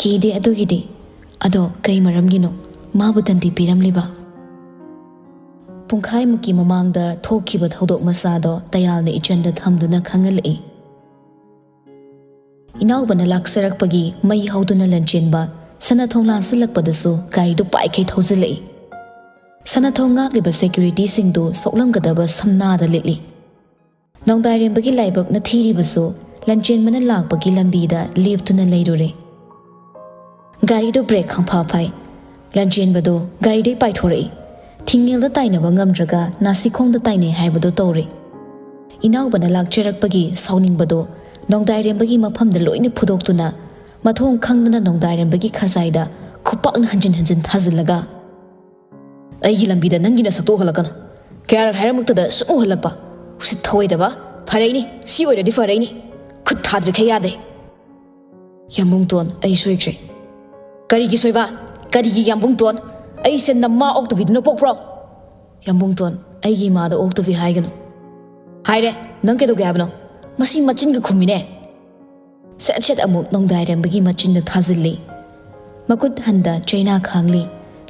"ꯀꯤꯗꯦ ꯑꯗꯨꯒꯤꯗꯤ꯫ ꯑꯗꯣ ꯀꯩ ꯃꯔꯝꯒꯤꯅꯣ? ꯃꯥꯕꯨ ꯗꯟꯗꯤ ꯄꯤꯔꯝꯂꯤꯕ?" ꯄꯨꯡꯈꯥꯏꯃꯨꯛꯀꯤ ꯃꯃꯥꯡꯗ ꯊꯣꯛꯈꯤꯕ ꯊꯧꯗꯣꯛ ꯃꯆꯥꯗꯣ ꯇꯌꯥꯜꯅ ꯏꯆꯟꯗ ꯊꯝꯗꯨꯅ ꯈꯪꯍꯜꯂꯛꯏ꯫ ꯏꯅꯥꯎꯕꯅ ꯂꯥꯛꯆꯔꯛꯄꯒꯤ ꯃꯩ ꯍꯧꯗꯨꯅ ꯂꯟꯆꯦꯟꯕ ꯁꯅꯥꯊꯣꯡ ꯂꯥꯟꯁꯤꯜꯂꯛꯄꯗꯁꯨ ꯒꯥꯔꯤꯗꯨ ꯄꯥꯏꯈꯩ ꯊꯧꯖꯤꯜꯂꯛꯏ꯫ ꯁꯅꯥꯊꯣꯡ ꯉꯥꯛꯂꯤꯕ ꯁꯦꯀ꯭ꯌꯨꯔꯤꯇꯤꯁꯤꯡꯗꯨ ꯁꯣꯛꯂꯝꯒꯗꯕ ꯁꯝꯅꯥꯗ ꯂꯤꯠꯂꯤ꯫ ꯅꯣꯡꯗꯥꯏꯔꯦꯝꯕꯒꯤ ꯂꯥꯏꯕꯛꯅ ꯊꯤꯔꯤꯕꯁꯨ ꯂꯟꯆꯦꯟꯕꯅ ꯂꯥꯛꯄꯒꯤ ꯂꯝꯕꯤꯗ ꯂꯦꯞꯇꯨꯅ ꯂꯩꯔꯨꯔꯦ꯫ ꯒꯥꯔꯤꯗꯨ ꯕ꯭ꯔꯦꯛ ꯈꯪꯐꯥ ꯐꯥꯏ꯫ ꯂꯟꯆꯦꯟꯕꯗꯨ ꯒꯥꯔꯤꯗꯩ ꯄꯥꯏꯊꯣꯔꯛꯏ꯫ ꯊꯤꯡꯉꯦꯜꯗ ꯇꯥꯏꯅꯕ ꯉꯝꯗ꯭ꯔꯒ ꯅꯥꯁꯤꯈꯣꯡꯗ ꯇꯥꯏꯅꯩ ꯍꯥꯏꯕꯗꯨ ꯇꯧꯔꯦ꯫ ꯏꯅꯥꯎꯕꯅ ꯂꯥꯛꯆꯔꯛꯄꯒꯤ ꯁꯥꯎꯅꯤꯡꯕꯗꯨ ꯅꯣꯡꯗꯥꯏꯔꯦꯝꯕꯒꯤ ꯃꯐꯝꯗ ꯂꯣꯏꯅ ꯐꯨꯗꯣꯛꯇꯨꯅ, ꯃꯊꯣꯡ ꯈꯪꯗꯅ ꯅꯣꯡꯗꯥꯏꯔꯦꯝꯕꯒꯤ ꯈꯖꯥꯏꯗ ꯈꯨꯄꯥꯛꯅ ꯍꯟꯖꯤꯟ ꯍꯟꯖꯤꯟ ꯊꯥꯖꯤꯜꯂꯒ, "ꯑꯩꯒꯤ ꯂꯝꯕꯤꯗ ꯅꯪꯒꯤ ꯅꯁꯛꯇꯣ ꯎꯍꯜꯂꯛꯀꯅꯨ꯫ ꯀꯌꯥꯔꯛ ꯍꯥꯏꯔꯝꯃꯛꯇꯗ ꯁꯨꯝ ꯎꯍꯜꯂꯛꯄ꯫ ꯎꯁꯤꯠ ꯊꯑꯣꯏꯗꯕ꯫ ꯐꯔꯛꯏꯅꯤ, ꯁꯤ ꯑꯣꯏꯔꯗꯤ ꯐꯔꯛꯏꯅꯤ꯫ ꯈꯨꯠ ꯊꯥꯗ꯭ꯔꯤꯈꯩ ꯌꯥꯗꯦ꯫" "ꯌꯥꯝꯕꯨꯡꯇꯣꯟ, ꯑꯩ ꯁꯣꯏꯈ꯭ꯔꯦ꯫" "ꯀꯔꯤꯒꯤ ꯁꯣꯏꯕ? ꯀꯔꯤꯒꯤ ꯌꯥꯝꯕꯨꯡꯇꯣꯟ? ꯑꯩꯁꯦ ꯅꯃꯥ ꯑꯣꯛꯇꯕꯤꯗꯨꯅ ꯄꯣꯛꯄ꯭ꯔꯣ?" "ꯌꯥꯝꯕꯨꯡꯇꯣꯟ, ꯑꯩꯒꯤ ꯏꯃꯥꯗ ꯑꯣꯛꯇꯕꯤ ꯍꯥꯏꯒꯅꯨ꯫" "ꯍꯥꯏꯔꯦ, ꯅꯪ ꯀꯩꯗꯧꯒꯦ ꯍꯥꯏꯕꯅꯣ? ꯃꯁꯤ ꯃꯆꯤꯟꯒ ꯈꯨꯝꯃꯤꯅꯦ꯫" ꯁꯦꯠ ꯁꯦꯠ ꯑꯃꯨꯛ ꯅꯣꯡꯗꯥꯏꯔꯦꯝꯕꯒꯤ ꯃꯆꯤꯟꯗ ꯊꯥꯖꯤꯜꯂꯤ꯫ ꯃꯈꯨꯠ ꯍꯟꯗ ꯆꯩꯅꯥ ꯈꯥꯡꯂꯤ꯫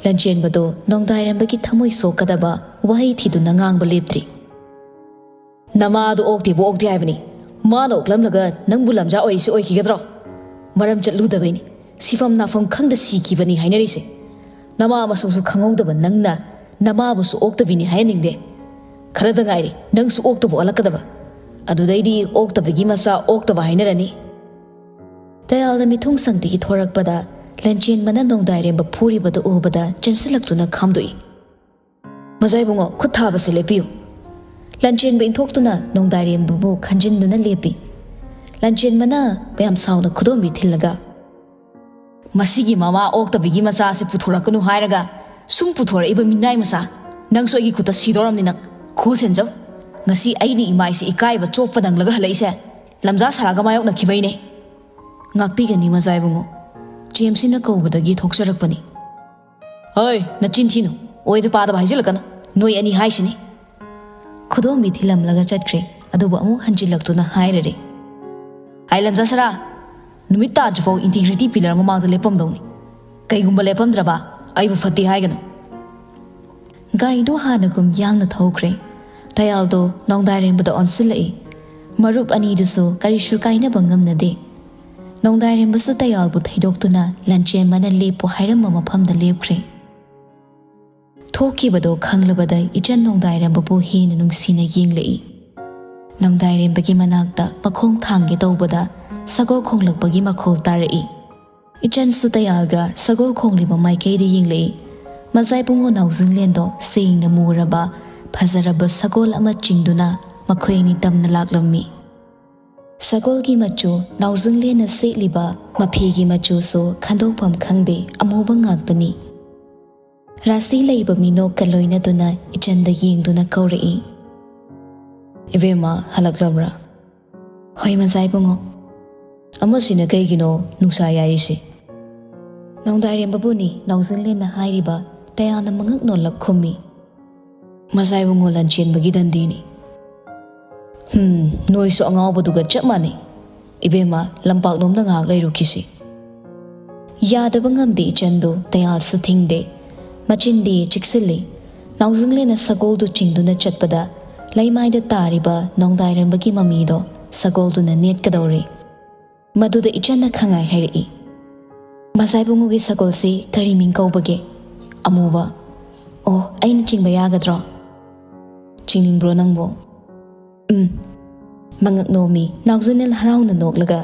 ꯂꯟꯆꯦꯟꯕꯗꯣ ꯅꯣꯡꯗꯥꯏꯔꯦꯝꯕꯒꯤ ꯊꯃꯣꯏ ꯁꯣꯛꯀꯗꯕ ꯋꯥꯍꯩ ꯊꯤꯗꯨꯅ ꯉꯥꯡꯕ ꯂꯦꯞꯇ꯭ꯔꯤ꯫ "ꯅꯃꯥꯗꯣ ꯑꯣꯛꯇꯦꯕꯨ ꯑꯣꯛꯇꯦ ꯍꯥꯏꯕꯅꯤ꯫ ꯃꯥꯅ ꯑꯣꯛꯂꯝꯂꯒ ꯅꯪꯕꯨ ꯂꯝꯖꯥ ꯑꯣꯏꯔꯤꯁꯤ ꯑꯣꯏꯈꯤꯒꯗ꯭ꯔꯣ? ꯃꯔꯝ ꯆꯠꯂꯨꯗꯕꯩꯅꯤ꯫ ꯁꯤꯐꯝ ꯅꯥꯐꯝ ꯈꯪꯗ ꯁꯤꯈꯤꯕꯅꯤ ꯍꯥꯏꯅꯔꯤꯁꯦ꯫ ꯅꯃꯥ ꯃꯁꯛꯁꯨ ꯈꯪꯍꯧꯗꯕ ꯅꯪꯅ ꯅꯃꯥꯕꯨꯁꯨ ꯑꯣꯛꯇꯕꯤꯅꯤ ꯍꯥꯏꯍꯟꯅꯤꯡꯗꯦ꯫ ꯈꯔꯗ ꯉꯥꯏꯔꯤ ꯅꯪꯁꯨ ꯑꯣꯛꯇꯕ ꯑꯣꯜꯂꯛꯀꯗꯕ꯫ ꯑꯗꯨꯗꯩꯗꯤ ꯑꯣꯛꯇꯕꯒꯤ ꯃꯆꯥ ꯑꯣꯛꯇꯕ ꯍꯥꯏꯅꯔꯅꯤ꯫" ꯇꯌꯥꯜꯅ ꯃꯤꯊꯨꯡꯁꯪꯗꯒꯤ ꯊꯣꯔꯛꯄꯗ ꯂꯟꯆꯦꯟꯕꯅ ꯅꯣꯡꯗꯥꯏꯔꯦꯝꯕ ꯐꯨꯔꯤꯕꯗꯨ ꯎꯕꯗ ꯆꯦꯟꯁꯤꯜꯂꯛꯇꯨꯅ ꯈꯥꯝꯗꯣꯛꯏ꯫ "ꯃꯖꯥ ꯏꯕꯨꯡꯉꯣ, ꯈꯨꯠ ꯊꯥꯕꯁꯦ ꯂꯦꯞꯄꯤꯌꯨ꯫" ꯂꯟꯆꯦꯟꯕ ꯏꯟꯊꯣꯛꯇꯨꯅ ꯅꯣꯡꯗꯥꯏꯔꯦꯝꯕꯕꯨ ꯈꯟꯖꯤꯟꯗꯨꯅ ꯂꯦꯞꯄꯤ꯫ ꯂꯟꯆꯦꯟꯕꯅ ꯌꯥꯝ ꯁꯥꯎꯅ ꯈꯨꯗꯣꯝꯕꯤ ꯊꯤꯜꯂꯒ, "ꯃꯁꯤꯒꯤ ꯃꯃꯥ ꯑꯣꯛꯇꯕꯤꯒꯤ ꯃꯆꯥꯁꯦ ꯄꯨꯊꯣꯔꯛꯀꯅꯨ ꯍꯥꯏꯔꯒ ꯁꯨꯝ ꯄꯨꯊꯣꯔꯛꯏꯕ ꯃꯤꯅꯥꯏ ꯃꯆꯥ꯫ ꯅꯪꯁꯨ ꯑꯩꯒꯤ ꯈꯨꯠꯇ ꯁꯤꯗꯧꯔꯝꯅꯤ ꯅꯪ꯫ ꯈꯨ ꯁꯦꯟꯖꯧ꯫ ꯉꯁꯤ ꯑꯩꯅ ꯏꯃꯥꯏꯁꯦ ꯏꯀꯥꯏꯕ ꯆꯣꯞꯄ ꯅꯪꯂꯒ ꯍꯜꯂꯛꯏꯁꯦ꯫ ꯂꯝꯖꯥ ꯁꯥꯔꯥꯒ ꯃꯥꯌꯣꯛꯅꯈꯤꯕꯩꯅꯦ꯫" "ꯉꯥꯛꯄꯤꯒꯅꯤ ꯃꯖꯥ ꯏꯕꯨꯡꯉꯣ꯫ ꯖꯦꯝꯁꯤꯅ ꯀꯧꯕꯗꯒꯤ ꯊꯣꯛꯆꯔꯛꯄꯅꯤ꯫" "ꯍꯣꯏ, ꯅꯆꯤꯟ ꯊꯤꯅꯨ꯫ ꯑꯣꯏꯗ ꯄꯥꯗꯕ ꯍꯥꯏꯖꯤꯜꯂꯛꯀꯅꯨ꯫ ꯅꯣꯏ ꯑꯅꯤ ꯍꯥꯏꯁꯤꯅꯤ꯫" ꯈꯨꯗꯣꯝꯕꯤ ꯊꯤꯜꯂꯝꯂꯒ ꯆꯠꯈ꯭ꯔꯦ꯫ ꯑꯗꯨꯕꯨ ꯑꯃꯨꯛ ꯍꯟꯖꯤꯜꯂꯛꯇꯨꯅ ꯍꯥꯏꯔꯔꯦ꯫ "ꯍꯥꯏ ꯂꯝꯖꯥ ꯁꯔꯥ, ꯅꯨꯃꯤꯠ ꯇꯥꯗ꯭ꯔꯤꯐꯥꯎ ꯏꯟꯇꯤꯒ꯭ꯔꯤꯇꯤ ꯄꯤꯂꯔ ꯃꯃꯥꯡꯗ ꯂꯦꯞꯄꯝꯗꯧꯅꯤ꯫ ꯀꯩꯒꯨꯝꯕ ꯂꯦꯞꯄꯝꯗ꯭ꯔꯕ ꯑꯩꯕꯨ ꯐꯠꯇꯦ ꯍꯥꯏꯒꯅꯨ꯫" ꯒꯥꯔꯤꯗꯨ ꯍꯥꯟꯅꯒꯨꯝ ꯌꯥꯡꯅ ꯊꯧꯈ꯭ꯔꯦ꯫ ꯇꯌꯥꯜꯗꯣ ꯅꯣꯡꯗꯥꯏꯔꯦꯝꯕꯗ ꯑꯣꯟꯁꯤꯜꯂꯛꯏ꯫ ꯃꯔꯨꯞ ꯑꯅꯤꯗꯨꯁꯨ ꯀꯔꯤꯁꯨ ꯀꯥꯏꯅꯕ ꯉꯝꯅꯗꯦ꯫ ꯅꯣꯡꯗꯥꯏꯔꯦꯝꯕꯁꯨ ꯇꯌꯥꯜꯕꯨ ꯊꯩꯗꯣꯛꯇꯨꯅ ꯂꯟꯆꯦꯟꯕꯅ ꯂꯦꯞꯄꯨ ꯍꯥꯏꯔꯝꯕ ꯃꯐꯝꯗ ꯂꯦꯞꯈ꯭ꯔꯦ꯫ ꯊꯣꯛꯈꯤꯕꯗꯣ ꯈꯪꯂꯕꯗ ꯏꯆꯟ ꯅꯣꯡꯗꯥꯏꯔꯦꯝꯕꯕꯨ ꯍꯦꯟꯅ ꯅꯨꯡꯁꯤꯅ ꯌꯦꯡꯂꯛꯏ꯫ ꯅꯣꯡꯗꯥꯏꯔꯦꯝꯕꯒꯤ ꯃꯅꯥꯛꯇ ꯃꯈꯣꯡ ꯊꯥꯡꯒꯦ ꯇꯧꯕꯗ ꯁꯒꯣꯜ ꯈꯣꯡꯂꯛꯄꯒꯤ ꯃꯈꯣꯜ ꯇꯥꯔꯛꯏ꯫ ꯏꯆꯟꯁꯨ ꯇꯌꯥꯜꯒ ꯁꯒꯣꯜ ꯈꯣꯡꯂꯤꯕ ꯃꯥꯏꯀꯩꯗ ꯌꯦꯡꯂꯛꯏ꯫ ꯃꯖꯥꯏꯕꯨꯡꯉꯣ ꯅꯥꯎꯖꯤꯡꯂꯦꯟꯗꯣ ꯁꯦꯡꯅ ꯃꯨꯔꯕ, ꯐꯖꯔꯕ ꯁꯒꯣꯜ ꯑꯃ ꯆꯤꯡꯗꯨꯅ ꯃꯈꯣꯏ ꯑꯅꯤ ꯇꯝꯅ ꯂꯥꯛꯂꯝꯃꯤ꯫ ꯁꯒꯣꯜꯒꯤ ꯃꯆꯨ, ꯅꯥꯎꯖꯤꯡꯂꯦꯟꯅ ꯁꯦꯠꯂꯤꯕ ꯃꯐꯤꯒꯤ ꯃꯆꯨꯁꯨ ꯈꯟꯗꯣꯛꯐꯝ ꯈꯪꯗꯦ, ꯑꯃꯨꯕ ꯉꯥꯛꯇꯅꯤ꯫ ꯔꯥꯁꯤ ꯂꯩꯕ ꯃꯤꯅꯣꯛꯀ ꯂꯣꯏꯅꯗꯨꯅ ꯏꯆꯟꯗ ꯌꯦꯡꯗꯨꯅ ꯀꯧꯔꯛꯏ꯫ "ꯏꯕꯦꯝꯃ, ꯍꯜꯂꯛꯂꯕ꯭ꯔꯥ?" "ꯍꯣꯏ, ꯃꯖꯥ ꯏꯕꯨꯡꯉꯣ꯫" "ꯑꯃꯁꯤꯅ ꯀꯩꯒꯤꯅꯣ ꯅꯨꯡꯁꯥ ꯌꯥꯏꯔꯤꯁꯦ?" "ꯅꯣꯡꯗꯥꯏꯔꯦꯝꯕꯕꯨꯅꯤ ꯅꯥꯎꯖꯤꯡꯂꯦꯟꯅ ꯍꯥꯏꯔꯤꯕ," ꯇꯌꯥꯜꯅ ꯃꯉꯛ ꯅꯣꯜꯂꯛ ꯈꯨꯝꯃꯤ꯫ "ꯃꯖꯥ ꯏꯕꯨꯡꯉꯣ ꯂꯟꯆꯦꯟꯕꯒꯤ ꯗꯟꯗꯤꯅꯤ꯫" "ꯍꯝ, ꯅꯣꯏꯁꯨ ꯑꯉꯥꯎꯕꯗꯨꯒ ꯆꯞ ꯃꯥꯟꯅꯩ꯫ ꯏꯕꯦꯝꯃ, ꯂꯝꯄꯥꯛꯂꯣꯝꯗ ꯉꯥꯏꯍꯥꯛ ꯂꯩꯔꯨꯈꯤꯁꯤ꯫" ꯌꯥꯗꯕ ꯉꯝꯗꯦ ꯏꯆꯟꯗꯨ, ꯇꯌꯥꯜꯁꯨ ꯊꯤꯡꯗꯦ꯫ ꯃꯆꯤꯟꯗꯤ ꯆꯤꯛꯁꯤꯜꯂꯤ꯫ ꯅꯥꯎꯖꯤꯡꯂꯦꯟꯅ ꯁꯒꯣꯜꯗꯨ ꯆꯤꯡꯗꯨꯅ ꯆꯠꯄꯗ ꯂꯩꯃꯥꯏꯗ ꯇꯥꯔꯤꯕ ꯅꯣꯡꯗꯥꯏꯔꯦꯝꯕꯒꯤ ꯃꯃꯤꯗꯣ ꯁꯒꯣꯜꯗꯨꯅ ꯅꯦꯠꯀꯗꯧꯔꯦ꯫ ꯃꯗꯨꯗ ꯏꯆꯟꯅ ꯈꯪꯉꯥꯏ ꯍꯥꯏꯔꯛꯏ꯫ "ꯃꯖꯥ ꯏꯕꯨꯡꯉꯣꯒꯤ ꯁꯒꯣꯜꯁꯤ ꯀꯔꯤ ꯃꯤꯡ ꯀꯧꯕꯒꯦ?" "ꯑꯃꯨꯕ꯫" "ꯑꯣ, ꯑꯩꯅ ꯆꯤꯡꯕ ꯌꯥꯒꯗ꯭ꯔꯣ?" "ꯆꯤꯡꯅꯤꯡꯕ꯭ꯔꯣ ꯅꯪꯕꯣ?" "ꯎꯝ꯫" ꯃꯉꯛ ꯅꯣꯝꯃꯤ꯫ ꯅꯥꯎꯖꯤꯡꯂꯦꯟ ꯍꯔꯥꯎꯅ ꯅꯣꯛꯂꯒ,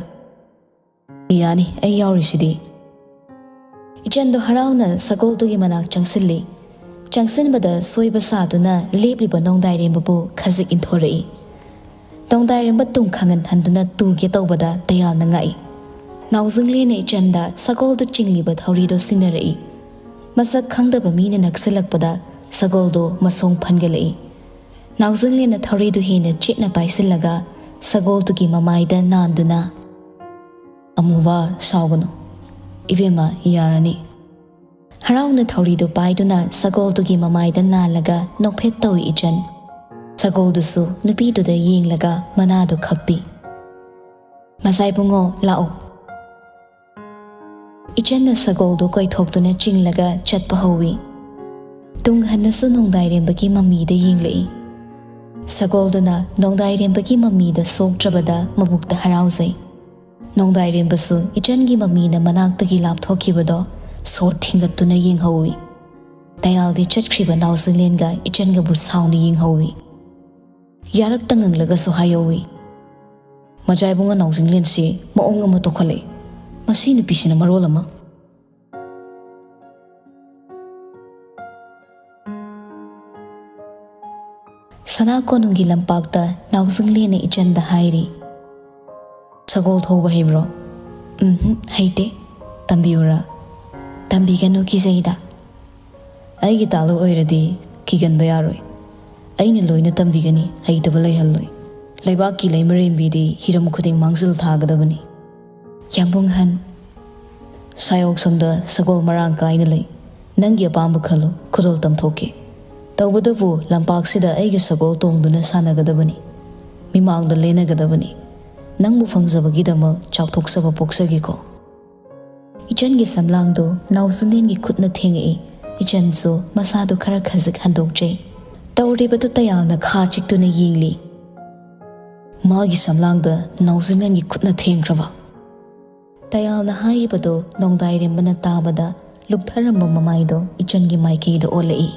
"ꯌꯥꯅꯤ, ꯑꯩ ꯌꯥꯎꯔꯤꯁꯤꯗꯤ꯫" ꯏꯆꯟꯗꯣ ꯍꯔꯥꯎꯅ ꯁꯒꯣꯜꯗꯨꯒꯤ ꯃꯅꯥꯛ ꯆꯪꯁꯤꯜꯂꯤ꯫ ꯆꯪꯁꯤꯟꯕꯗ ꯁꯣꯏꯕ ꯁꯥꯗꯨꯅ ꯂꯦꯞꯂꯤꯕ ꯅꯣꯡꯗꯥꯏꯔꯦꯝꯕꯕꯨ ꯈꯖꯤꯛ ꯏꯟꯊꯣꯔꯛꯏ꯫ ꯅꯣꯡꯗꯥꯏꯔꯦꯝꯕ ꯇꯨꯡ ꯈꯪꯍꯟ ꯍꯟꯗꯨꯅ ꯇꯨꯒꯦ ꯇꯧꯕꯗ ꯇꯌꯥꯜꯅ ꯉꯛꯏ꯫ ꯅꯥꯎꯖꯤꯡꯂꯦꯟꯅ ꯏꯆꯟꯗ ꯁꯒꯣꯜꯗꯨ ꯆꯤꯡꯂꯤꯕ ꯊꯧꯔꯤꯗꯨ ꯁꯤꯟꯅꯔꯛꯏ꯫ ꯃꯁꯛ ꯈꯪꯗꯕ ꯃꯤꯅ ꯅꯛꯁꯤꯜꯂꯛꯄꯗ ꯁꯒꯣꯜꯗꯨ ꯃꯁꯣꯡ ꯐꯟꯒꯠꯂꯛꯏ꯫ ꯅꯥꯎꯖꯤꯡꯂꯦꯟꯅ ꯊꯧꯔꯤꯗꯨ ꯍꯦꯟꯅ ꯆꯦꯠꯅ ꯄꯥꯏꯁꯤꯜꯂꯒ ꯁꯒꯣꯜꯗꯨꯒꯤ ꯃꯃꯥꯏꯗ ꯅꯥꯟꯗꯨꯅ, "ꯑꯃꯨꯕ, ꯁꯥꯎꯒꯅꯨ꯫ ꯏꯕꯦꯝꯃ, ꯌꯥꯔꯅꯤ꯫" ꯍꯔꯥꯎꯅ ꯊꯧꯔꯤꯗꯨ ꯄꯥꯏꯗꯨꯅ ꯁꯒꯣꯜꯗꯨꯒꯤ ꯃꯃꯥꯏꯗ ꯅꯥꯜꯂꯒ ꯅꯣꯛꯐꯦꯠ ꯇꯧꯏ ꯏꯆꯟ꯫ ꯁꯒꯣꯜꯗꯨꯁꯨ ꯅꯨꯄꯤꯗꯨꯗ ꯌꯦꯡꯂꯒ ꯃꯅꯥꯗꯨ ꯈꯞꯄꯤ꯫ "ꯃꯖꯥ ꯏꯕꯨꯡꯉꯣ, ꯂꯥꯛꯑꯣ꯫" ꯏꯆꯟꯅ ꯁꯒꯣꯜꯗꯨ ꯀꯣꯏꯊꯣꯛꯇꯨꯅ ꯆꯤꯡꯂꯒ ꯆꯠꯄ ꯍꯧꯏ꯫ ꯇꯨꯡ ꯍꯟꯅꯁꯨ ꯅꯣꯡꯗꯥꯏꯔꯦꯝꯕꯒꯤ ꯃꯃꯤꯗ ꯌꯦꯡꯂꯛꯏ꯫ ꯁꯒꯣꯜꯗꯨꯅ ꯅꯣꯡꯗꯥꯏꯔꯦꯝꯕꯒꯤ ꯃꯃꯤꯗ ꯁꯣꯛꯇ꯭ꯔꯕꯗ ꯃꯕꯨꯛꯇ ꯍꯔꯥꯎꯖꯩ꯫ ꯅꯣꯡꯗꯥꯏꯔꯦꯝꯕꯁꯨ ꯏꯆꯟꯒꯤ ꯃꯃꯤꯅ ꯃꯅꯥꯛꯇꯒꯤ ꯂꯥꯞꯊꯣꯛꯈꯤꯕꯗꯣ ꯁꯣꯔ ꯊꯤꯡꯒꯠꯇꯨꯅ ꯌꯦꯡꯍꯧꯏ꯫ ꯇꯌꯥꯜꯗꯤ ꯆꯠꯈ꯭ꯔꯤꯕ ꯅꯥꯎꯖꯤꯡꯂꯦꯟꯒ ꯏꯆꯟꯒꯕꯨ ꯁꯥꯎꯅ ꯌꯦꯡꯍꯧꯏ꯫ ꯌꯥꯔꯛꯇ ꯉꯪꯂꯒꯁꯨ ꯍꯥꯏꯍꯧꯏ, "ꯃꯖꯥ ꯏꯕꯨꯡꯉꯣ ꯅꯥꯎꯖꯤꯡꯂꯦꯟꯁꯤ ꯃꯑꯣꯡ ꯑꯃ ꯇꯧꯈꯠꯂꯛꯏ꯫ ꯃꯁꯤ ꯅꯨꯄꯤꯁꯤꯅ ꯃꯔꯣꯜ ꯑꯃ꯫" ꯁꯅꯥ ꯀꯣꯅꯨꯡꯒꯤ ꯂꯝꯄꯥꯛꯇ ꯅꯥꯎꯖꯤꯡꯂꯦꯟꯅ ꯏꯆꯟꯗ ꯍꯥꯏꯔꯤ, ꯁꯒꯣꯜ ꯊꯧꯕ ꯍꯩꯕ꯭ꯔꯣ? ꯎꯝꯍꯨꯝ, ꯍꯩꯇꯦ꯫ ꯇꯝꯕꯤꯌꯨꯔꯥ? ꯇꯝꯕꯤꯒꯅꯨ, ꯀꯤꯖꯩꯗ꯫ ꯑꯩꯒꯤ ꯇꯥꯂꯣ ꯑꯣꯏꯔꯗꯤ ꯀꯤꯒꯟꯕ ꯌꯥꯔꯣꯏ꯫ ꯑꯩꯅ ꯂꯣꯏꯅ ꯇꯝꯕꯤꯒꯅꯤ, ꯍꯩꯇꯕ ꯂꯩꯍꯜꯂꯣꯏ꯫ ꯂꯩꯕꯥꯛꯀꯤ ꯂꯩꯃꯔꯦꯝꯕꯤꯗꯤ ꯍꯤꯔꯝ ꯈꯨꯗꯤꯡ ꯃꯥꯡꯖꯤꯜ ꯊꯥꯒꯗꯕꯅꯤ꯫ ꯌꯥꯝꯕꯨꯡ ꯑꯍꯟ, ꯁꯥꯌꯣꯛꯁꯪꯗ ꯁꯒꯣꯜ ꯃꯔꯥꯡ ꯀꯥꯏꯅ ꯂꯩ꯫ ꯅꯪꯒꯤ ꯑꯄꯥꯝꯕ ꯈꯜꯂꯨ, ꯈꯨꯗꯣꯜ ꯇꯝꯊꯣꯛꯀꯦ꯫ ꯇꯧꯕꯇꯕꯨ ꯂꯝꯄꯥꯛꯁꯤꯗ ꯑꯩꯒꯤ ꯁꯒꯣꯜ ꯇꯣꯡꯗꯨꯅ ꯁꯥꯟꯅꯒꯗꯕꯅꯤ꯫ ꯃꯤꯃꯥꯡꯗ ꯂꯦꯟꯅꯒꯗꯕꯅꯤ꯫ ꯅꯪꯕꯨ ꯐꯪꯖꯕꯒꯤꯗꯃꯛ ꯆꯥꯎꯊꯣꯛꯆꯕ ꯄꯣꯛꯆꯒꯦꯀꯣ꯫ ꯏꯆꯟꯒꯤ ꯁꯝꯂꯥꯡꯗꯨ ꯅꯥꯎꯁꯤꯂꯦꯟꯒꯤ ꯈꯨꯠꯅ ꯊꯦꯡꯉꯛꯏ꯫ ꯏꯆꯟꯁꯨ ꯃꯁꯥꯗꯨ ꯈꯔ ꯈꯖꯤꯛ ꯍꯟꯗꯣꯛꯆꯩ꯫ ꯇꯧꯔꯤꯕꯗꯨ ꯇꯌꯥꯜꯅ ꯈꯥ ꯆꯤꯛꯇꯨꯅ ꯌꯦꯡꯂꯤ꯫ ꯃꯥꯒꯤ ꯁꯝꯂꯥꯡꯗ ꯅꯥꯎꯁꯤꯂꯦꯟꯒꯤ ꯈꯨꯠꯅ ꯊꯦꯡꯈ꯭ꯔꯕ? ꯇꯌꯥꯜꯅ ꯍꯥꯏꯔꯤꯕꯗꯨ ꯅꯣꯡꯗꯥꯏꯔꯦꯝꯕꯅ ꯇꯥꯕꯗ ꯂꯨꯞꯊꯔꯝꯕ ꯃꯃꯥꯏꯗꯣ ꯏꯆꯟꯒꯤ ꯃꯥꯏꯀꯩꯗ ꯑꯣꯜꯂꯛꯏ꯫